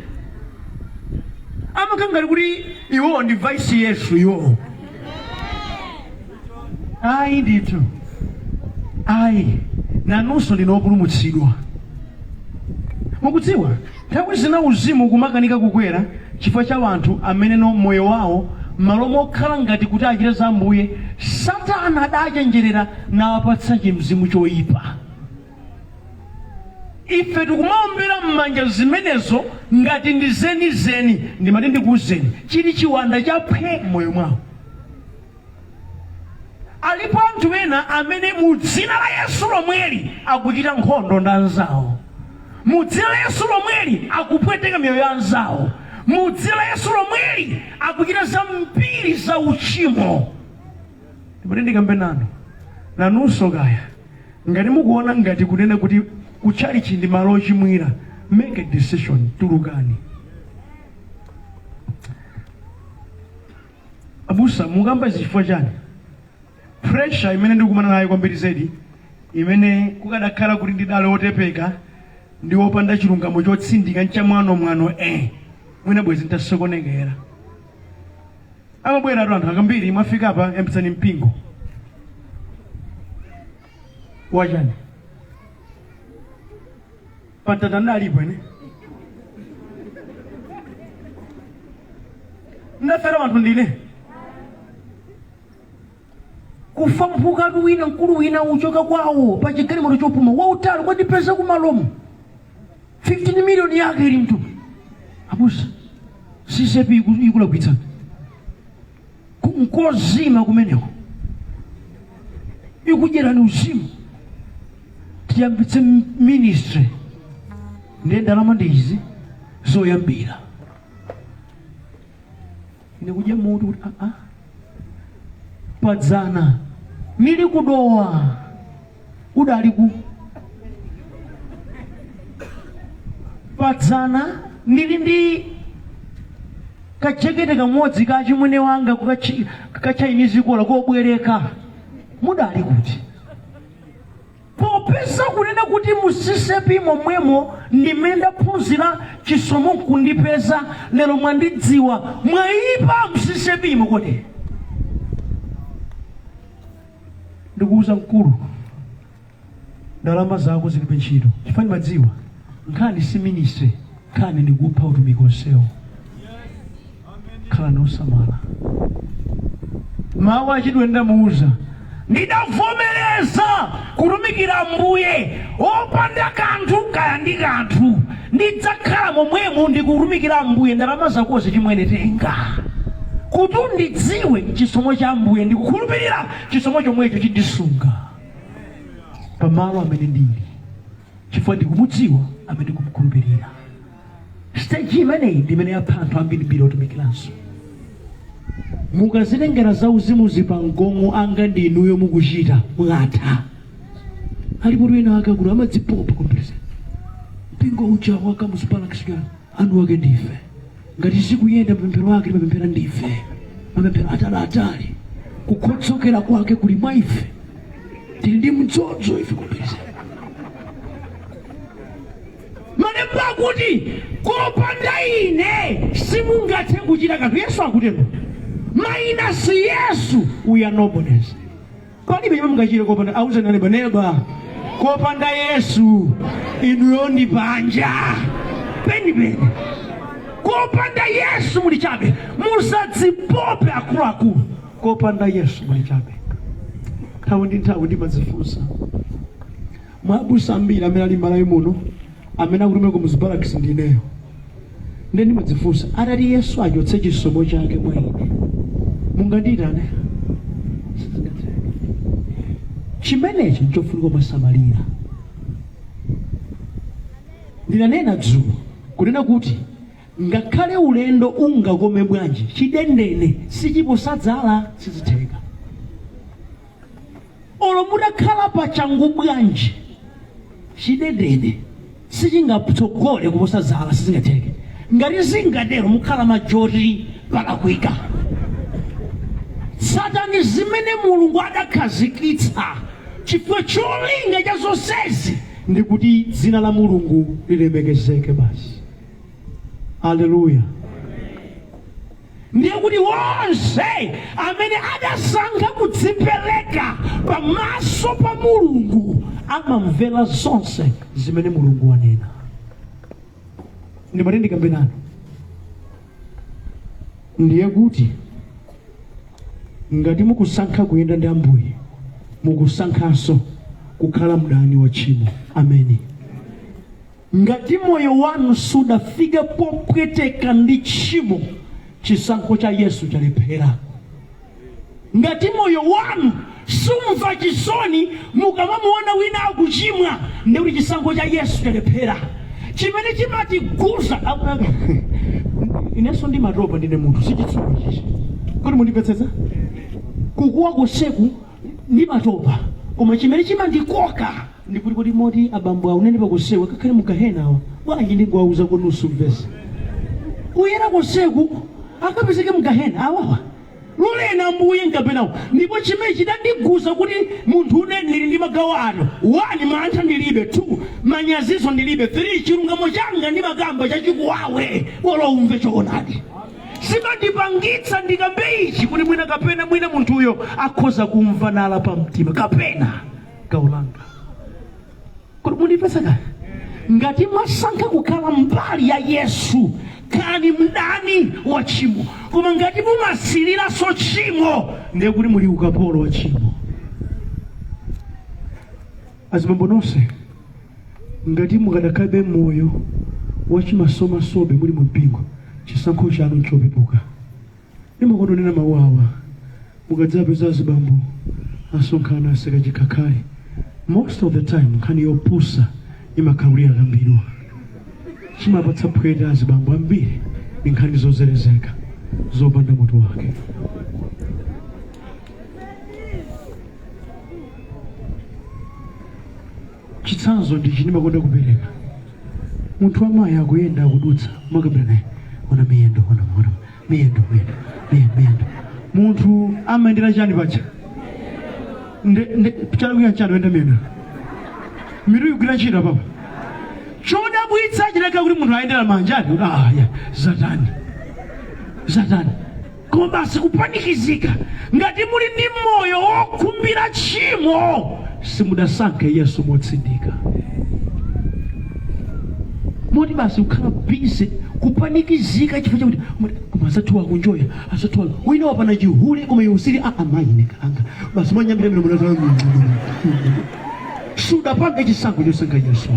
amakhala ngati kuti iwowo ndi vice Yesu iwowo. Ayi ndithu, ayi, nanunso ndinu opulumutsidwa. Mukudziwa, nthawi zina uzimu kumakanika kukwera chifukwa cha anthu amene no moyo wawo m'malo mokhala ngati kuti achite za Ambuye, Satana adachenjerera nawapatsa chimzimu choyipa. Ife tikumaombera m'manja zimenezo ngati ndi zenizeni. Ndimati ndikuwuzeni, chili chiwanda chaphwe m'moyo mwawo. Alipo anthu ena amene mu dzina la Yesu lomweli akuchita nkhondo ndi anzawo. Mu dzina la Yesu lomweli akupweteka miyoyo ya anzawo. Mu dzina la Yesu lomweli akuchita zambiri za uchimo. Ndimati ndikambe nanu, nanunso kaya ngati mukuona ngati kunena kuti kutchalichi ndi malo ochimwira, make a decision, tulukani. Abusa, mukamba izi chifukwa chani? Pressure imene ndikukumana nayo kwambiri zedi, imene kukadakhala kuti ndidali otepeka ndi wopanda chilungamo chotsindika nchamwanomwano, mwina bwezi ntasokonekera. Amabwera atu anthu akambiri, mwafika apa, yambitsani mpingo wachani? Pamtanda ndalipo ine, ndafera anthu ndine kufa mphukatu. Wina mkulu wina uchoka kwawo pa chigalimoto chopuma wautali kwandipeza kumalomo, 15 miliyoni yake ili mtu. Abusa, CCAP ikulakwitsani, nkozima kumeneko, ikudyerani uzimu. Tiyambitse ministry, ndiye ndalama ndi izi zoyambira. Ine kudya mutu kuti aa, padzana nili kudowa udali ku padzana ndili ndi kajekete kamodzi ka chimwene wanga ka Chinese kola kobwereka, mudali kuti? Popeza kunena kuti mu CCAP momwemo ndimene ndaphunzira chisomo nkundipeza lero, mwandidziwa, mwayipa mu CCAP mo. Kodi ndikuuza mkulu, ndalama zako zilibe ntchito, chifukwa ndimadziwa nkhani si ministry, nkhani ndikupha utumiki onsewo. Khalani osamala. Mawu achidwe ndamuuza, ndidavomereza kutumikira Ambuye opanda kanthu kaya ndi kanthu, ndidzakhala momwemo ndikutumikira Ambuye. Ndalama zakozi chimwene tenga, kuti undidziwe chisomo cha Ambuye, ndikukhulupirira chisomo chomwecho chindisunga pamalo amene ndili, chifukwa ndikumudziwa amene ndikumukhulupirira. Stage imeneyi ndi imene yapha anthu ambirimbiri otumikiranso. Mukazitengera za uzimuzi pa mgongo anga ndi inuyo mukuchita mwatha. Alipo ena ake akulu amadzipopa kwambiri. Mpingo uja wa Kamuzu Barracks anthu ake ndife. Ngati zikuyenda mapemphero ake timapemphera ndife. Mapemphero ataliatali. Kukhotsokera kwake kuli mwa ife. Tili ndi mdzodzo ife kwambiri. Malemba akuti kopanda ine simungathe kuchita kanthu. Yesu akutero. Minus Yesu we are nobodies. Palibe chimene mungachite kopanda, auzeni aneba neba, kopanda Yesu inuyo ndi panja penipeni. Kopanda Yesu muli chabe. Musadzipope akuluakulu. Kopanda Yesu muli chabe. Nthawi ndi nthawi ndimadzifunsa, mwa abusa ambiri amene ali m'Malawi muno amene akutumikira ku Kamuzu Barracks ndi ineyo, ndiye ndimadzifunsa, atati Yesu achotse chisomo chake mwa ine, mungandiyitane? Sizingatheke. Chimenechi nchofunika kumasamalira. Ndinanena dzulo kunena kuti ngakhale ulendo ungakome bwanji, chidendene sichiposa dzala, sizitheka. Olo mutakhala pa changu bwanji, chidendene sichingatsogole kuposa zala, sizingatheke. Ngati zingatero, mukhala majoti palakwika. Tsatani zimene Mulungu adakhazikitsa, chifukwa cholinga cha zonsezi ndi kuti dzina la Mulungu lilemekezeke basi. Aleluya! Ndiye kuti onse amene adasankha kudzipereka pamaso pa Mulungu amamvera zonse zimene Mulungu wanena. Ndimati ndikambe nanu, ndiye kuti ngati mukusankha kuyenda ndi Ambuye, mukusankhanso kukhala mdani wa tchimo. Ameni. Ngati moyo wanu sudafike popweteka ndi tchimo, chisankho cha Yesu chalephera. Ngati moyo wanu sumva chisoni mukamamuona wina akuchimwa, ndiye kuti chisankho cha Yesu chalephera. Chimene chimatiguza, inenso ndimatopa, ndine munthu, sichitsulo chichi. Kodi mundimvetsetsa? Kukuwa konseku ndimatopa, koma chimene chimandikoka ndikuti kodi moti abambo akunenepa konseku akakhale mu gahena awa bwanji, ndingowauza konusu vesi kuyera konseku akapezeke mu gahena awawa, loleni Ambuye nkapenawo. Ndipo chimene chidandiguza kuti munthu une ndili ndi magawo ano: 1 mantha ndilibe, 2 manyaziso ndilibe, 3 chilungamo changa ndimakamba chachikuwawe, bola umve choonadi. Zimandipangitsa ndikambe ichi kuti mwina kapena mwina munthuyo akhoza kumva nala pa mtima kapena gawo langa. Kodi mundimvetsa kaya? Ngati mwasankha kukhala mbali ya Yesu, khalani mdani wa tchimo, koma ngati mumasiriranso tchimo, ndiye kuti muli ukapolo wa tchimo. Azibambo nonse, ngati mukadakhalabe moyo wachimasomasobe muli mu mpingo, chisankho chanu nchopepuka. Ndimakonda kunena mawu awa: mukadzapeza azibambo asonkhana, aseka chikhakhali, most of the time nkhani yopusa imakhala kuti yakambidwa. Chimapatsa phwete azibambo ambiri ndi nkhani zozerezeka zopanda mutu wake. Chitsanzo ndichi ndimakonda kupereka: munthu wamayi akuyenda, akudutsa, mwakambira naye, "Ona miyendo, ona, ona miyendo, miyendo, miyendo, miyendo." Munthu amayendera chani paja? Nde nde chalakwika nchani? Oyenda miyendo, mitu igwira ntchito papa. Chodabwitsa chinakhala kuti munthu ayendera manja ati kuti, "Ah, ya zatani, zatani?" Koma basi kupanikizika. Ngati muli ndi moyo wokhumbira tchimo, simudasankhe Yesu motsindika. Moti basi kukhala busy kupanikizika chifukwa chakuti koma Koma azathu akunjoya, azathu wina wapana chihule, koma iwe usili a amayi nekalanga basi mwanyambira milomo na sudapange chisankho chosankha Yesu,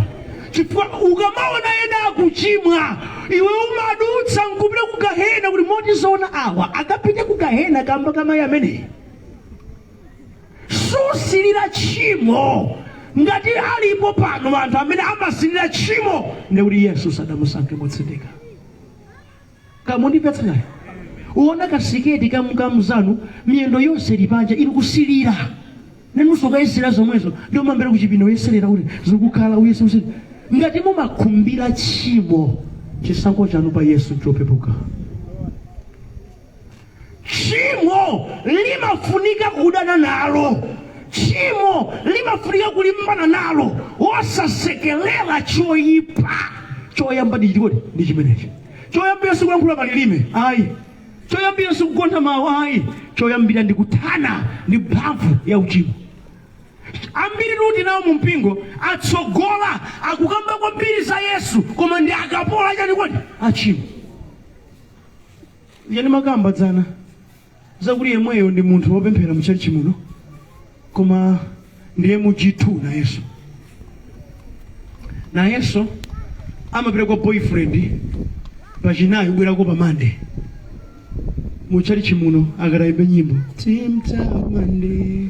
chifukwa ukamaona ena akuchimwa, iwe umadutsa nkupita ku gahena kuti moti zoona awa akapite ku gahena kamba kamayi ameneyi. Susilira tchimo. Ngati alipo pano anthu amene amasilira tchimo, ndikuti Yesu sadamusankhe motsindika. Kamundimvetsa nayo? Uona kasiketi kamzanu, miyendo yonse ili panja, inu kusilira nanunso kayesera zomwezo, ndi umambera kuchipinda uyeserera kuti zikukhala uyese uyese. Ngati mumakhumbira tchimo, chisankho chanu pa Yesu chopepuka. Tchimo limafunika kudana nalo. Tchimo limafunika kulimbana nalo, osasekelera choyipa. Choyamba ndi chiti? Ndi chimenechi. Choyambira sikulankhula malilime ayi, choyambira sikugontha mawu ayi, choyambira ndi kuthana ndi mphamvu ya uchimo. Ambiri tuti nawo mu mpingo atsogola, akukamba kwambiri za Yesu, koma ndi akapolo achani kodi? Achimo. Yani makamba dzana zakuti yemweyo ndi munthu wopemphera mu church muno, koma ndiye mu G2 nayenso, nayenso amapita kwa boyfriend pachinayi, kubwerako pa Mande. Mu church muno akatayimbe nyimbo, "Timtamande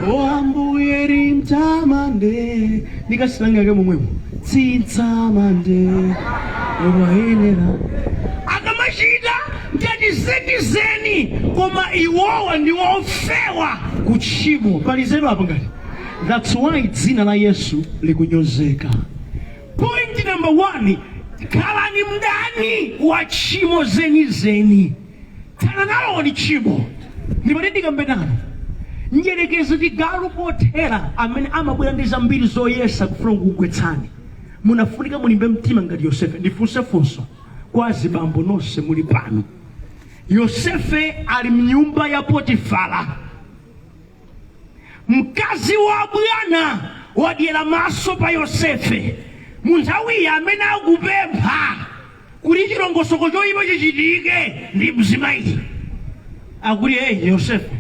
o Ambuye, timtamande," ndikasilangake momwemo, "Timtamande wayenera," akamachita ngati zenizeni, koma iwowa ndi ofewa kutchimo. Pali zeru apo ngati? That's why dzina la Yesu likunyozeka. Point number one, khalani mdani wa tchimo zenizeni, thana naloni tchimo. Ndimati ndikambe nanu, njerekezi ndi galu pothera amene amabwera ndi zambiri zoyesa kufuna kukugwetsani. Munafunika mulimbe mtima ngati Yosefe. Ndifunse funso kwa azibambo nonse muli pano. Yosefe ali mnyumba ya Potifara, mkazi wa bwana wadyera maso pa Yosefe. Mu nthawiyi amene akupempha kuti chilongosoko choyipa chichitike ndi mzimayi. Akuti, "Hey Yosefe,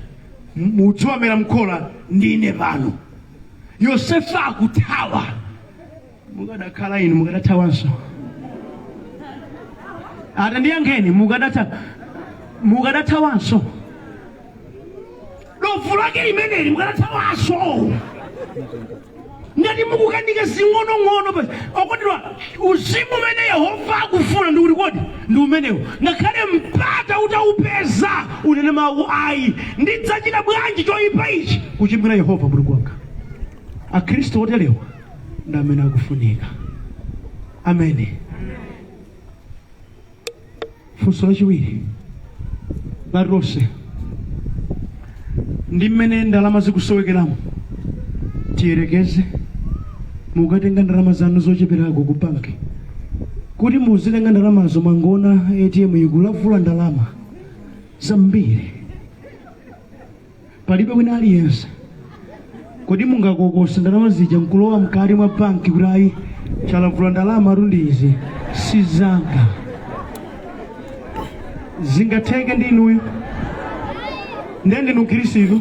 mudziwamera mkhola ndine pano." Yosefe akuthawa. Mukadakhala inu, mukadathawanso? Atandiyankheni, mukadathawanso? Dovu lake limeneli, mukadathawanso? Ngati mukukanika zing'onong'ono basi, okondedwa, uzimu umene Yehova akufuna ndi kuti kodi ndi umenewo. Ngakhale mpata utaupeza, unene mawu, "Ayi, ndidzachita bwanji choyipa ichi kuchimwira Yehova Mulungu wanga?" Akhristu oterewa ndi amene akufunika. Amene funso lachiwiri la tonse, ndi mmene ndalama zikusowekeramo, tiyerekeze mukatenga ndalama zanu zocheperako ku banki kuti muzitenga ndalamazo, mwangona ATM ikulavula ndalama zambiri, palibe wina aliyense. Kodi mungakokose ndalama zija nkulowa mkati mwa banki kuti, "Ayi, chalavula ndalama rundizi si zanga"? Zingatheke ndi inuyo? Ndiye ndinu Mkhristu.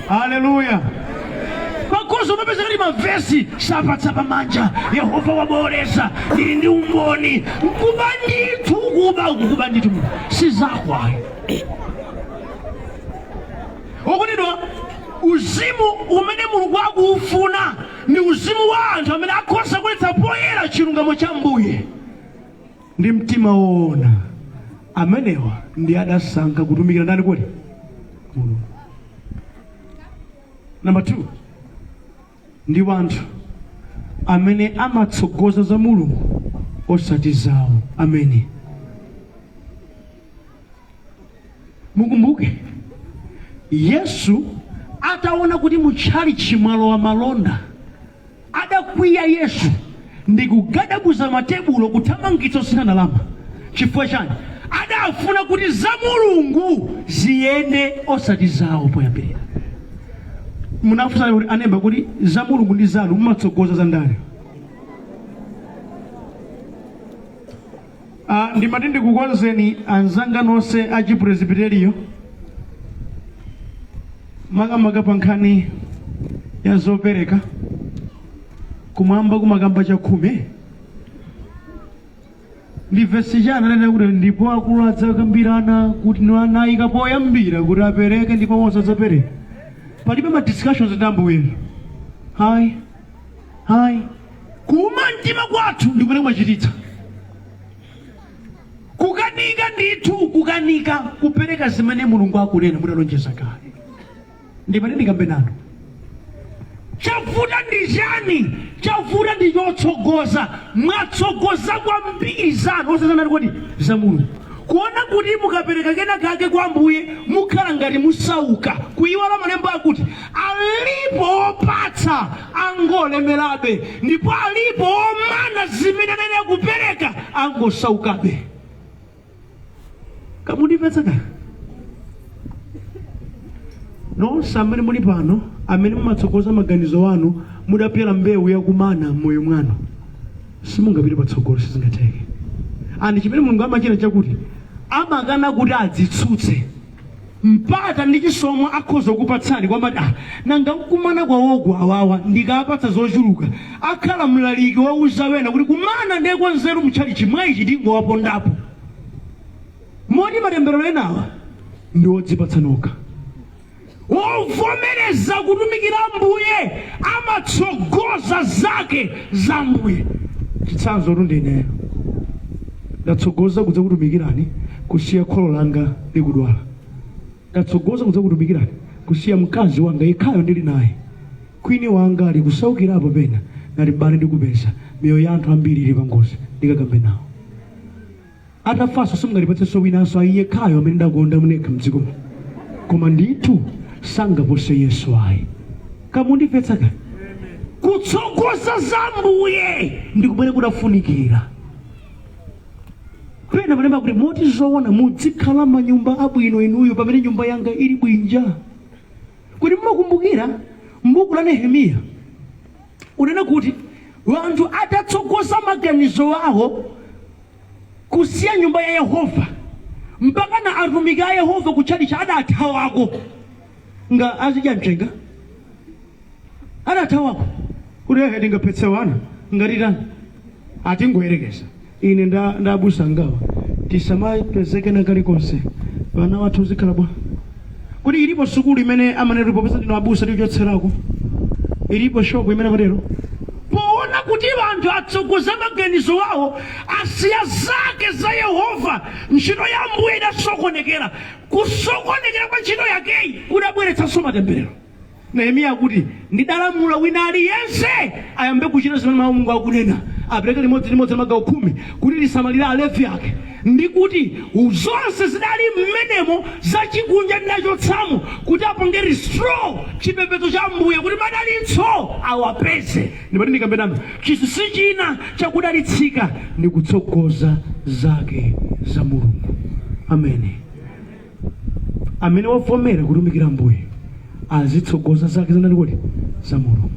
Haleluya! Makozo umapeza kati mavesi sapatsa pamanja, Yehova waboleza, ndili ndi umboni. Nkuba ndithu, kuba ukukuba ndithu, si zako ayi. Okondedwa, uzimu umene Mulungu akuufuna ndi uzimu wa anthu amene akhoza kuletsa poyera chilungamo cha Mbuye ndi mtima woona. Amenewa ndi adasankha kutumikira ndani kodi? Mulungu. Number 2, ndi wanthu amene amatsogoza za Mulungu osati zawo. Amene mukumbuke, Yesu ataona kuti mutchalichi mwalowa malonda, adakwiya Yesu ndi kugadabuza matebulo, kuthamangitsa osintha ndalama. Chifukwa chani? Adafuna kuti za Mulungu ziyende osati zawo poyambirira. Munafunsa kuti anemba kuti za Mulungu ndi zanu, mumatsogoza za ndani? Ndimati ndikukonzeni anzanga nonse a Chipresbiteriyo, makamaka pa nkhani ya zopereka. Kumwamba kumakamba chakhumi ndi vesi chani ananena kuti ndipo akulu adzakambirana kuti anayika poyambira kuti apereke ndipo onse adzapereka. Palibe ma discussions ndi Ambuye, hayi hayi. Kuuma mtima kwathu ndi kumene kumachititsa kukanika ndithu, kukanika kupereka zimene Mulungu akunena mudalonjeza kale. Ndimati ndikambe nanu, chavuta ndi chani? Chavuta ndi chotsogoza. Mwatsogoza kwambiri zanu, osazanati kodi za Mulungu. Kuona kuti mukapereka kena kake kwa Ambuye mukhala ngati musauka, kuyiwala malemba akuti alipo opatsa angolemerabe, ndipo alipo omana zimene anene kupereka angosaukabe. Kamundimvetsa ka? Nonse amene muli pano, amene mumatsogoza maganizo anu, mudapyala mbewu yakumana m'moyo mwanu, simungapite patsogolo, sizingatheke. And chimene Mulungu amachita chakuti amakana kuti adzitsutse mpata ndi chisomo akhoza kupatsani kwamati, ah, nanga nkumana kwawoko awawa ndikapatsa zochuluka akhala mlaliki wauza wena kuti kumana ndiye kwa nzeru mtchalichi mwayichi ndingowapondapo. Moti matemberero enawa ndi odzipatsa nokha. Wovomereza kutumikira Ambuye amatsogoza zake za Ambuye. Chitsanzo tu ndineyo, ndatsogoza kudza kutumikirani kusiya kholo langa likudwala, ndatsogoza kudza kutumikirani kusiya mkazi wanga yekhayo ndili naye, kwini wanga ali kusaukirapo pena, ngati bale ndikupeza miyoyo ya anthu ambiri ili pangozi, ndikakambe nawo. Atafanso simungatipatsenso winanso ayi, yekhayo amene ndakonda munekha mdzikomo, koma ndithu sangapose Yesu ayi. Kamundimvetsa ka? Kutsogoza za Ambuye ndi kumene kudafunikira. Pena malemba kuti moti zoona muzikhala manyumba abwino inuyo pamene nyumba yanga ili bwinja. Kuti mumakumbukira m'buku la Nehemiya unena kuti wanthu atatsogoza maganizo awo kusiya nyumba ya Yehova, mpaka na atumiki a Yehova kutchalichi adathawako nga azidya mchenga, adathawako kuti ehe tingaphetse wana ngati tani. Atingoyerekeza ine ndabusa ngawa tisamapezeke na kalikonse, vana wathu zikhala bwa kuti ilipo sukulu imene amanena popeza ndino abusa tikuchotserako, ilipo shopu imene amatero. Poona kuti anthu atsogoza maganizo awo asiya zake za Yehova, ntchito ya Ambuye idasokonekera. Kusokonekera kwa ntchito yakeyi kudabweretsanso matemberero. Nehemiya akuti ndidalamula wina aliyense ayambe kuchita zimene mawu Mulungu akunena, apereke limodzi limodzi la magawo 10 kuti lisamalire Alevi ake, ndi kuti zonse zidali mmenemo zachikunja ndidachotsamo, kuti apange restore chipembedzo cha Ambuye kuti madalitso awapeze. Ndimati ndikambe nanu, chinsinsi china chakudalitsika ndi kutsogoza zake za Mulungu. Amene amene wavomera kutumikira Ambuye azitsogoza zake zanani kuti za Mulungu.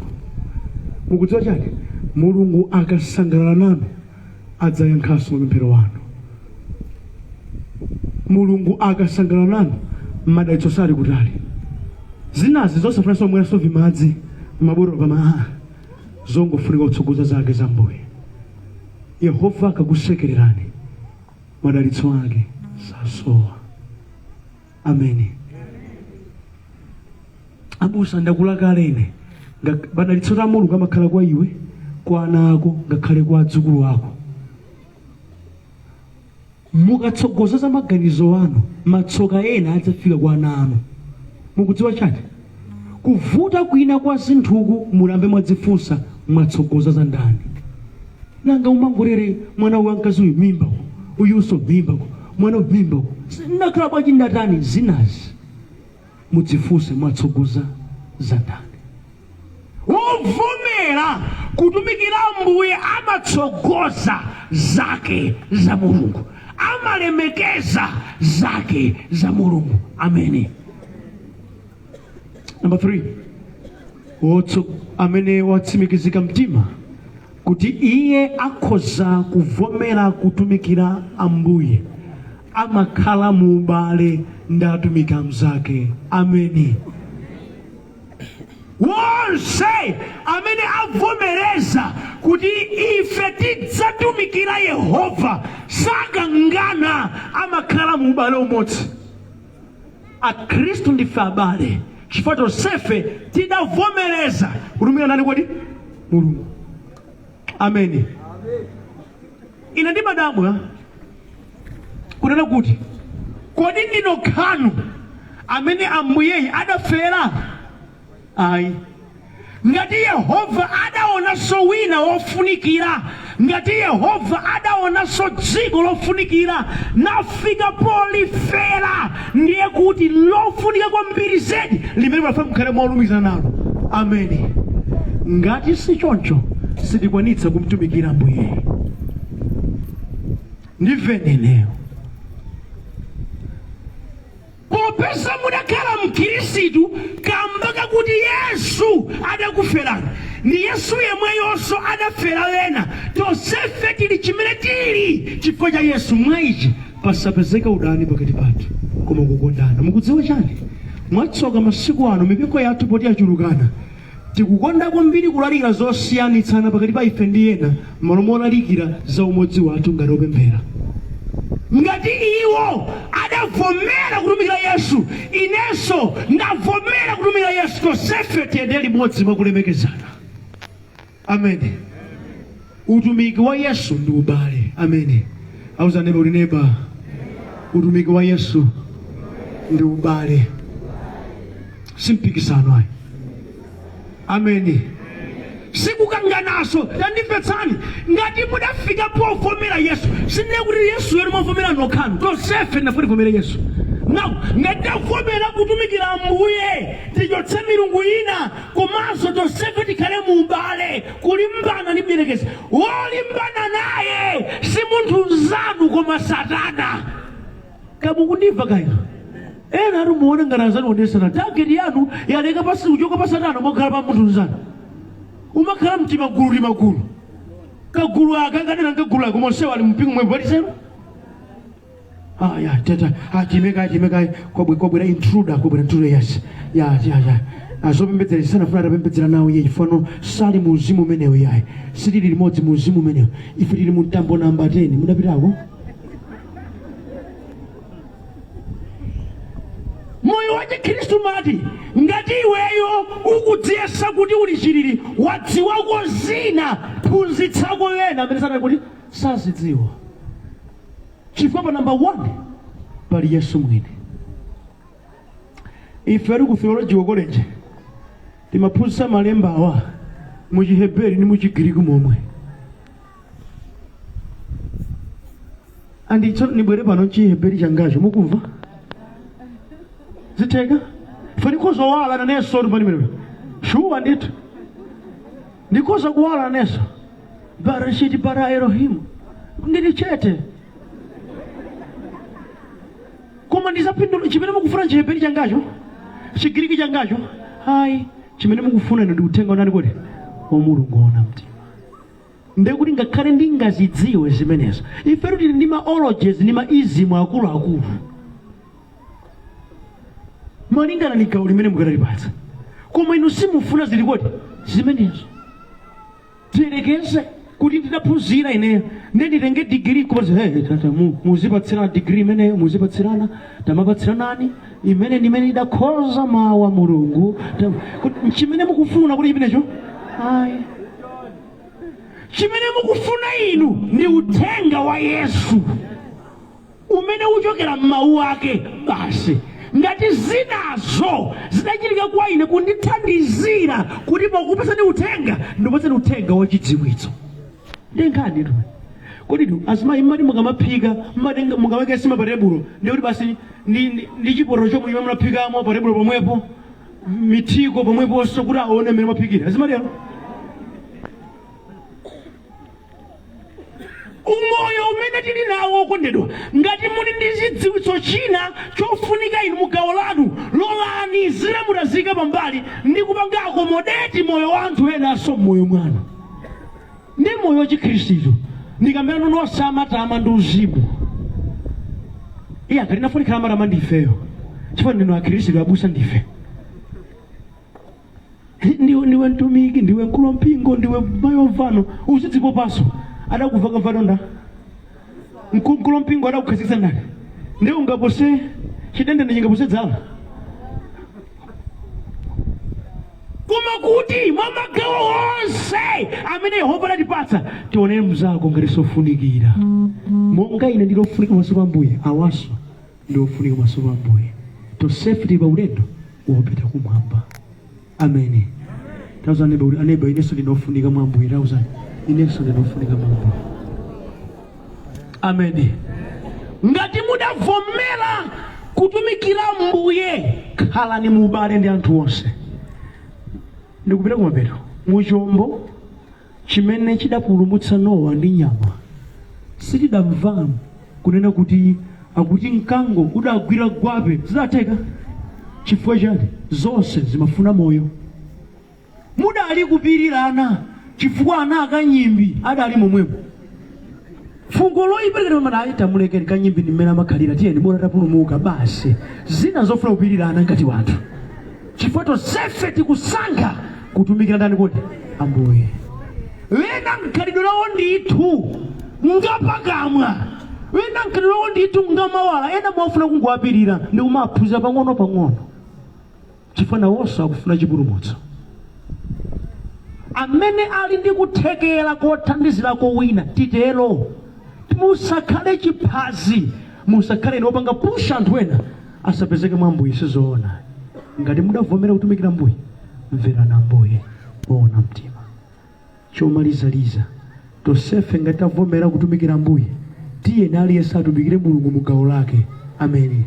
Mukudziwa chani? Mulungu akasangalala nanu adzayankhanso mapemphero wanu. Mulungu akasangalala nanu madalitso sali kutali. Zinazi zosafunanso omweranso vimadzi mabotolo pama, zongofunika kutsogoza zake za Ambuye. Yehova akakusekererani madalitso ake sasowa. Ameni. Abusa, ndakula kale ine. Madalitso a Mulungu amakhala kwa iwe, kwa ana ako, ngakhale kwa adzukulu ako. Mukatsogoza za maganizo anu, matsoka ena adzafika kwa ana anu. Mukudziwa chani? Kuvuta kwina kwa zinthuku mulambe mwadzifunsa, mwatsogoza za ndani? Nanga umangorere mwana uyu wamkazi uyu mimba uku, uyunso mimba uku, mwana uyu mimba uku, ndakhala bwanji, ndatani? Zinazi mudzifunse, mwatsogoza za ndani? Wovomera kutumikira Ambuye amatsogoza zake za Mulungu, amalemekeza zake za Mulungu. Ameni. Number 3, wotso amene watsimikizika mtima Kuti iye akhoza kuvomera kutumikira Ambuye, amakhala mu ubale ndi atumiki amzake. Ameni. Wonse amene avomereza kuti ife tidzatumikira Yehova sakangana, amakhala mu ubale umodzi. Akhristu ndife abale chifukwa tonsefe tidavomereza kutumikira ndani kodi? Mulungu. Ameni. Ine ndimadabwa kunena kuti kodi ndinokhanu amene Ambuyeyi adafera? Ayi. Ngati Yehova adaonanso wina wofunikira, ngati Yehova adaonanso dziko lofunikira nafika polifera, ndiye kuti lofunika kwambiri zedi limene mumafuna mukhale molumikizana nalo. Ameni. Ngati si choncho, sitikwanitsa kumtumikira Ambuyeyi. Ndimveni ineyo. Popeza mudakhala Mkhirisitu kamba kakuti Yesu adakuferani, ndi Yesu yemweyonso adafera ena, tonsefe tili chimene tili chifukwa cha Yesu. Mwa ichi pasapezeke udani pakati pathu, koma kukondana. Mukudziwa chani? Mwatsoka masiku ano mipingo yathu poti yachulukana, tikukonda kwambiri kulalikira zosiyanitsana pakati pa ife ndi ena m'malo molalikira za umodzi wathu ngati opemphera. Ngati iwo adavomera kutumikira Yesu, inenso ndavomera kutumikira Yesu, tonsefe tiyende limodzi mwakulemekezana. Ameni. Utumiki wa Yesu ndi ubale. Ameni. Auza neba kuti neba, utumiki wa Yesu ndi ubale, si mpikisano ayi. Ameni. Sikukanganaso. Tandimvetsani, ngati mudafika povomera Yesu, sindiye kuti Yesu yenu mwavomera nokhanu, tonsefe tinafuna tivomere Yesu. Now ngati tavomera kutumikira Ambuye, tichotse milungu ina komanso tonsefe tikhale mu ubale. Kulimbana ndi mdierekezi, wolimbana naye si munthu mnzanu koma Satana. Kaya mukundimva kaya? Ena atu muone ngati anzanu ndi Satana. Target yanu yaleka pasi kuchoka pa Satana mwakhala pa munthu mnzanu. Umakhala mtimagulu timagulu. Kagulu aka kadera kagulu aka monsewa ali mpingo mwe pali Ah, ya, tata, ah, chimeka, chimeka, kwabwera intruder, kwabwera intruder, yes. Ya, ya, ya. Azopembedzera sanafuna atapembedzera nawo iye chifano sali mu uzimu umenewo yayi. Sitili limodzi mu uzimu umenewo. Ife tili mu mtambo namba 10. Mudapitako? Moyo wa Chikhristu mati ngati iweyo ukudziyesa kuti uli chilili, wadziwako zina, phunzitsako ena amene sanali kuti sazidziwa. Chifukwa pa namba 1 pali Yesu mwini. Ife ali ku Theological College timaphunzitsa malemba awa mu Chiheberi ndi mu Chigiriki momwe. Andi tsono nibwere pano m'Chiheberi changacho, mukumva zitheka? Ife ndikhoza kuwala nanenso tu pamenepo, shuwa ndithu ndikhoza kuwala nanenso. Bereshit bara Elohimu, ndili chete koma ndizapindula. Chimene mukufuna Chiheberi changacho, Chigiriki changacho, ayi. Chimene mukufuna inu ndi uthenga unani kodi? Wa Mulungu woona mtima. Ndekuti ngakhale ndingazidziwe zimenezo, ifetu tili ndi ma ologies ndi ma ism akuluakulu malingana ndi gawo limene mukanalipatsa, koma inu simufuna zili kodi zimenezo. Tiyerekeze kuti ndidaphunzira ineyo ndiye nditenge digiri kupaza, hey, tata, muzipatsirana digiri imeneyo, muzipatsirana, tamapatsiranani imene ndimene idakhoza mawu a Mulungu. Chimene mukufuna kuti chimenecho ayi. Chimene mukufuna inu ndi uthenga wa Yesu umene uchokera m'mawu ake basi. Ngati zinazo zidachitika kwa ine kundithandizira kuti pokupatsani uthenga, ndikupatsani uthenga wachidziwitso. Ndiye nkhani tu. Kodi tu azimayi mmati mukamaphika, mmatenga mukamaka nsima pa tebulo, ndiye kuti basi ndi chipoto chomwe chimene munaphikamo pa tebulo pomwepo, mithiko pomweponso kuti aone mmene mwaphikira. Zimatero? Umoyo umene tili nawo, okondedwa, ngati muli ndi chidziwitso china chofunika inu mu gawo lanu, lolani zina mutaziyika pambali ndi kupanga accommodate moyo wa anthu enanso mmoyo mwanu. Ndi moyo wa Chikhristu ndikambirana nonse amatama ndi uzimu. Iye akati nafunikira amatama ndi ifeyo, chifukwa ndinu Akhristu, abusa ndife. Ndiwe mtumiki, ndiwe mkulu wa mpingo, ndiwe mayi wamvano, uzidzipopanso. Adakuveka mvano nda mkulu wa mpingo adakukhazikitsa ndani? Ndiye ungapose chidendene, chingapose dzala. Koma kuti mwa magawo onse amene Yehova anatipatsa, tionere mnzako ngati sofunikira. Monga ine ndili ofunika pamaso pa Ambuye, awanso ndi ofunika pamaso pa Ambuye. Tonsefe tili pa ulendo wopita kumwamba. Ameni. Tauzani neba kuti, "Aneba, inenso ndine ofunika mwa Ambuye." Tauzani, "Inenso ndine ofunika mwa Ambuye." Ameni. Ngati mudavomera kutumikira Mbuye, khalani mu ubale ndi anthu onse. Ndikupita kumapeto. Muchombo chimene chidapulumutsa Nowa ndi nyama, sitidamva kunena kuti akuti mkango udagwira gwape. Zidatheka chifukwa chani? Zonse zimafuna moyo. Mudali kupirirana chifukwa ana akanyimbi adali momwemo. Fungo loyipa likati ayi, tamulekeni kanyimbi, ndi mmene amakhalira, tiyeni, bola tapulumuka basi. Zina zofuna kupirirana ngati wanthu, chifukwa tonsefe tikusankha kutumikira ndani kodi? Ambuye. Wena mkhalidwe lawo ndithu ngapakamwa, wena mkhalidwe lawo ndithu ngamawala, ena mwafuna kungowapirira ndi kumaphunzira pang'ono pang'ono, chifukwa nawonso akufuna chipulumutso. Amene ali ndi kuthekera kothandizirako wina, titero. Musakhale chiphazi, musakhale ine wopanga push anthu ena asapezeke mwa Ambuye. Sizoona. Ngati mudavomera kutumikira Ambuye, mverani Ambuye moona mtima. Chomalizaliza, tonsefe ngati tavomera kutumikira Ambuye, tiyeni aliyense atumikire Mulungu mu gawo lake. Ameni.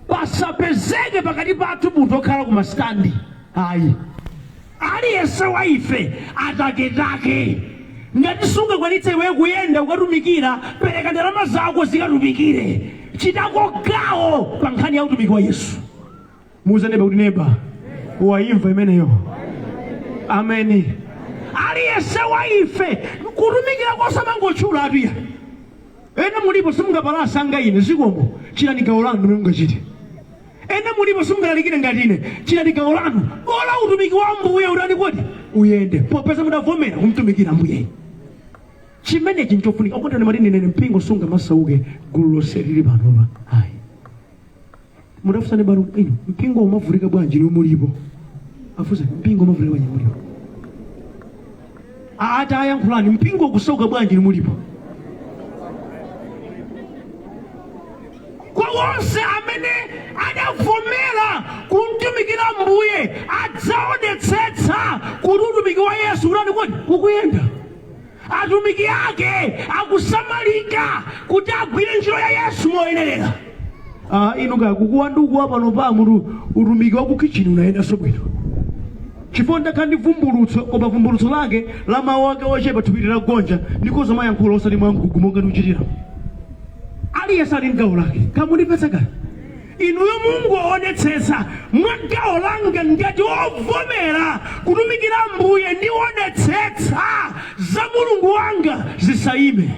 Pasapezeke pakati pathu munthu okhala ku masitandi, ayi. Aliyense wa ife ataketake. Ngati sungakwanitse iweyo kuyenda kukatumikira, pereka ndalama zako zikatumikire. Chitako gawo pa nkhani ya utumiki wa Yesu. Muuze neba kuti, "Neba, waimva imeneyo?" Ameni. Aliyense wa ife kutumikira kosamangotchula atuya. Ena mulipo simungapalasa anga ine, zikomo, chitani gawo lanu limene mungachite. Ena mulipo simungalalikire ngati ine, chitani gawo lanu. Bola utumiki wa Ambuye utani kodi? Uyende, popeza mudavomera kumtumikira Ambuye. Chimenechi nchofunika. Okondana, mati ndinene, mpingo sungamasauke gulu lonse lili panopa, ayi. Mudafunsane bano inu, mpingo umavutika bwanji inu mulipo? Afunse, mpingo umavutika bwanji mulipo? Ati ayankhulani, mpingo ukusauka bwanji inu mulipo? Kwa onse amene adavomera kumtumikira Mbuye, adzaonetsetsa kuti utumiki wa Yesu utani kodi? Ukuyenda. Atumiki ake akusamalika kuti agwire ntchito ya Yesu moyenerera. Ah, inu kakukuwa ndikuwa pano pa mutu, utumiki wa kukichini unayendanso bwino, chifukwa ndakhala ndi vumbulutso, koma vumbulutso lake la mawu ake ochepa, thupi litagonja, ndikhoza mayankhula osati mwamgugu monga ndikuchitira. Aliyense ali ndi gawo lake. Kamundipetsa kale inuyo, mungoonetsetsa mwa gawo langa ngati ovomera kutumikira Mbuye, ndionetsetsa za Mulungu wanga zisayime.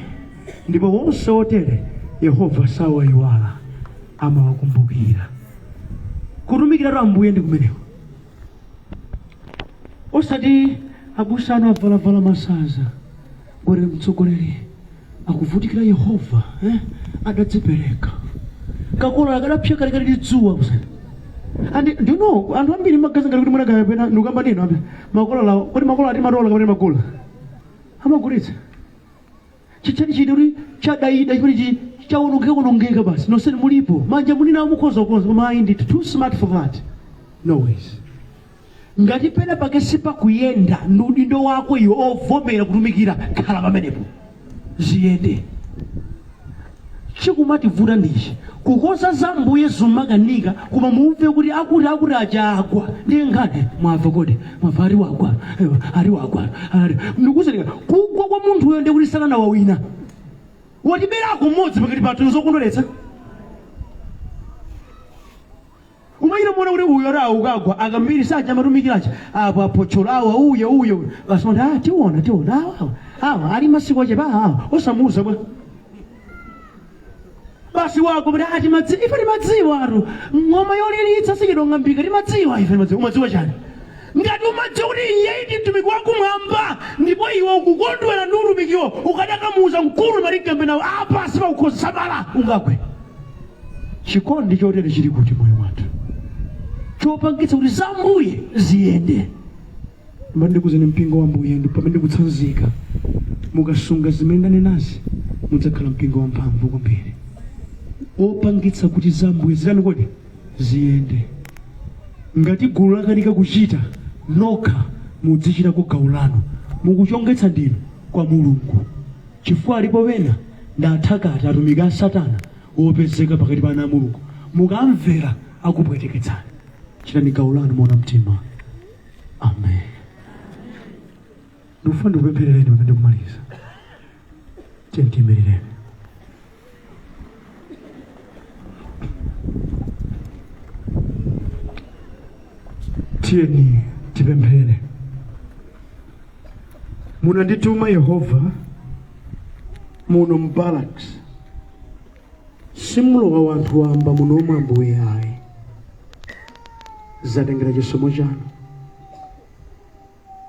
Ndipo wonse otere Yehova sawayiwala, amawakumbukira. Kutumikiratu Ambuye ndi kumeneko, osati abusa anu avalavala masaza gore, mtsogoleri akuvutikira Yehova, eh? Adadzipereka kakola akadapsya kalekale ndi dzuwa kusana. And do you know, anthu ambiri magazi ngati kuti mwina kapena ndikukamba nino ambe makola lawo kodi makola ati matola kapena magula amagulitsa chichani chine kuti chadayida chimene chi chawonongeka wonongeka basi. Nonseni mulipo manja munina mukhoza kukonza, koma ayi ndithu, too smart for that, no ways. Ngati pena pake sipakuyenda, ndi udindo wako iwe ovomera kutumikira, khala pamenepo ziyende. Chikumativuta ndichi kukonza za Mbuye zumakanika, koma mumve kuti akuti akuti aja agwa, ndiye nkhani. Mwamva kodi? Mwamva ari wagwa? Ari wagwa ari. Ndikuzenika kugwa kwa munthuyo ndiye kuti Satana wawina, watiberako mmodzi pakati pathu. Zokondweretsa. Umayira muona kuti uyo ati ukagwa akambiri saja amatumikiracha apo apochola awa uyo uyo basi munthu, ah, tiona tiona awa awa awa ali masiku achepa awa osamuuza bwa basi wako kuti ati madzi ife timadziwa atu ng'oma yolilitsa sichidong'ambika timadziwa ife timadziwa. Umadziwa chani ngati umadziwa kuti iye ndi mtumiki wakumwamba ndipo iwe ukukondwera ndi utumikiwo ukadakamuuza mkulu maligambe nawo apa sipakukhoza samala ungagwe. Chikondi chotere chili kuti moyo mwathu chopangitsa kuti za Mbuye ziyende? Mbali ndikuzeni mpingo wa Mbuye ndi pamene ndikutsanzika, mukasunga zimene ndanenazi mudzakhala mpingo wamphamvu kwambiri wopangitsa kuti za Mbuye zitani kodi ziyende. Ngati gulu lakanika kuchita nokha mudzichitako gawo lanu, mukuchongetsa ndinu kwa Mulungu, chifukwa alipo wena ndi athakati, atumiki a Satana wopezeka pakati pa ana a Mulungu. Mukamvera akupweteketsani. Chitani gawo lanu moona mtima. Amen. Ndikufuna ndikupempherereni pamene ndikumaliza. Tiye tiyimirireni. Tiyeni tipemphere. Munandituma Yehova muno mu barracks, simulowa wanthu wamba munomwe Ambuye ayi, zatengera chisomo chanu.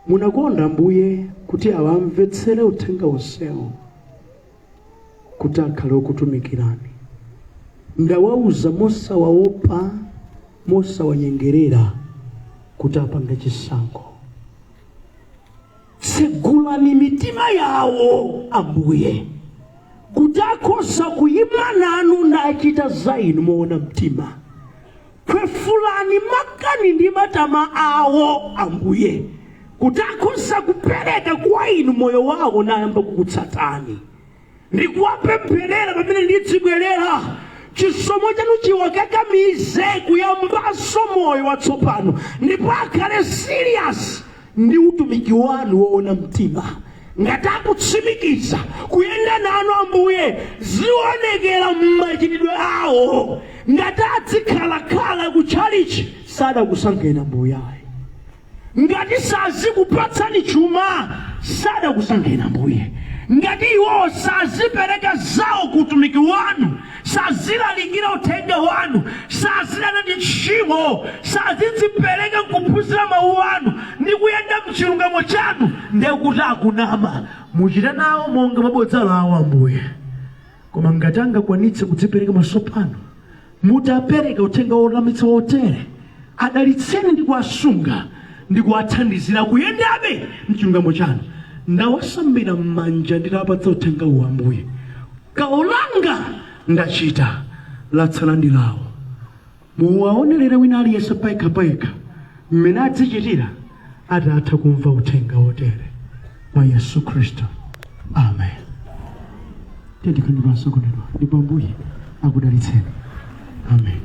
Munakonda Ambuye kuti awamvetsere uthenga wonsewo kuti akhale okutumikirani. Ndawauza mosawaopa, mosawanyengerera kuti apange chisankho. Tsegulani mitima yawo Ambuye kuti akhoza kuyima nanu nachita za inu moona mtima. Khwefulani makani ndi matama awo Ambuye kuti akhoza kupereka kwa inu moyo wawo nayamba kukutsatani. Ndikuwapempherera pamene ndidzibwerera, chisomo chanu chiwakakamize kuyambanso moyo watsopano ndipo akhale serious ndi utumiki wanu woona mtima. Ngati akutsimikiza kuyenda nanu Ambuye, zionekera m'machitidwe awo. Ngati adzikhalakhala ku tchalichi, sadakusankheni Ambuye ayi. Ngati sazikupatsani chuma, sadakusankheni Ambuye. Ngati iwowo sazipereka zawo ku utumiki wanu, sazilalikira uthenga wanu, sazidana ndi tchimo, sazidzipereka nkuphunzira mawu anu ndi kuyenda mchilungamo chanu, ndiye kuti akunama. Muchite nawo monga mwa bodza lawo Ambuye. Koma ngati angakwanitse kudzipereka mwatsopano, mutapereka uthenga wolamitsa wotere, adalitseni ndi kuwasunga ndi kuwathandizira kuyendabe mchilungamo chanu. Ndawasambira m'manja nditawapatsa uthenga uwu Ambuye. Gawo langa ndachita, latsala ndi lawo. Muwaonerere wina aliyense payekha payekha mmene adzichitira atatha kumva uthenga wotere mwa Yesu Khristu. Amen. Tiyeni tikhale pansi okondedwa, ndipo Ambuye akudalitseni. Amen.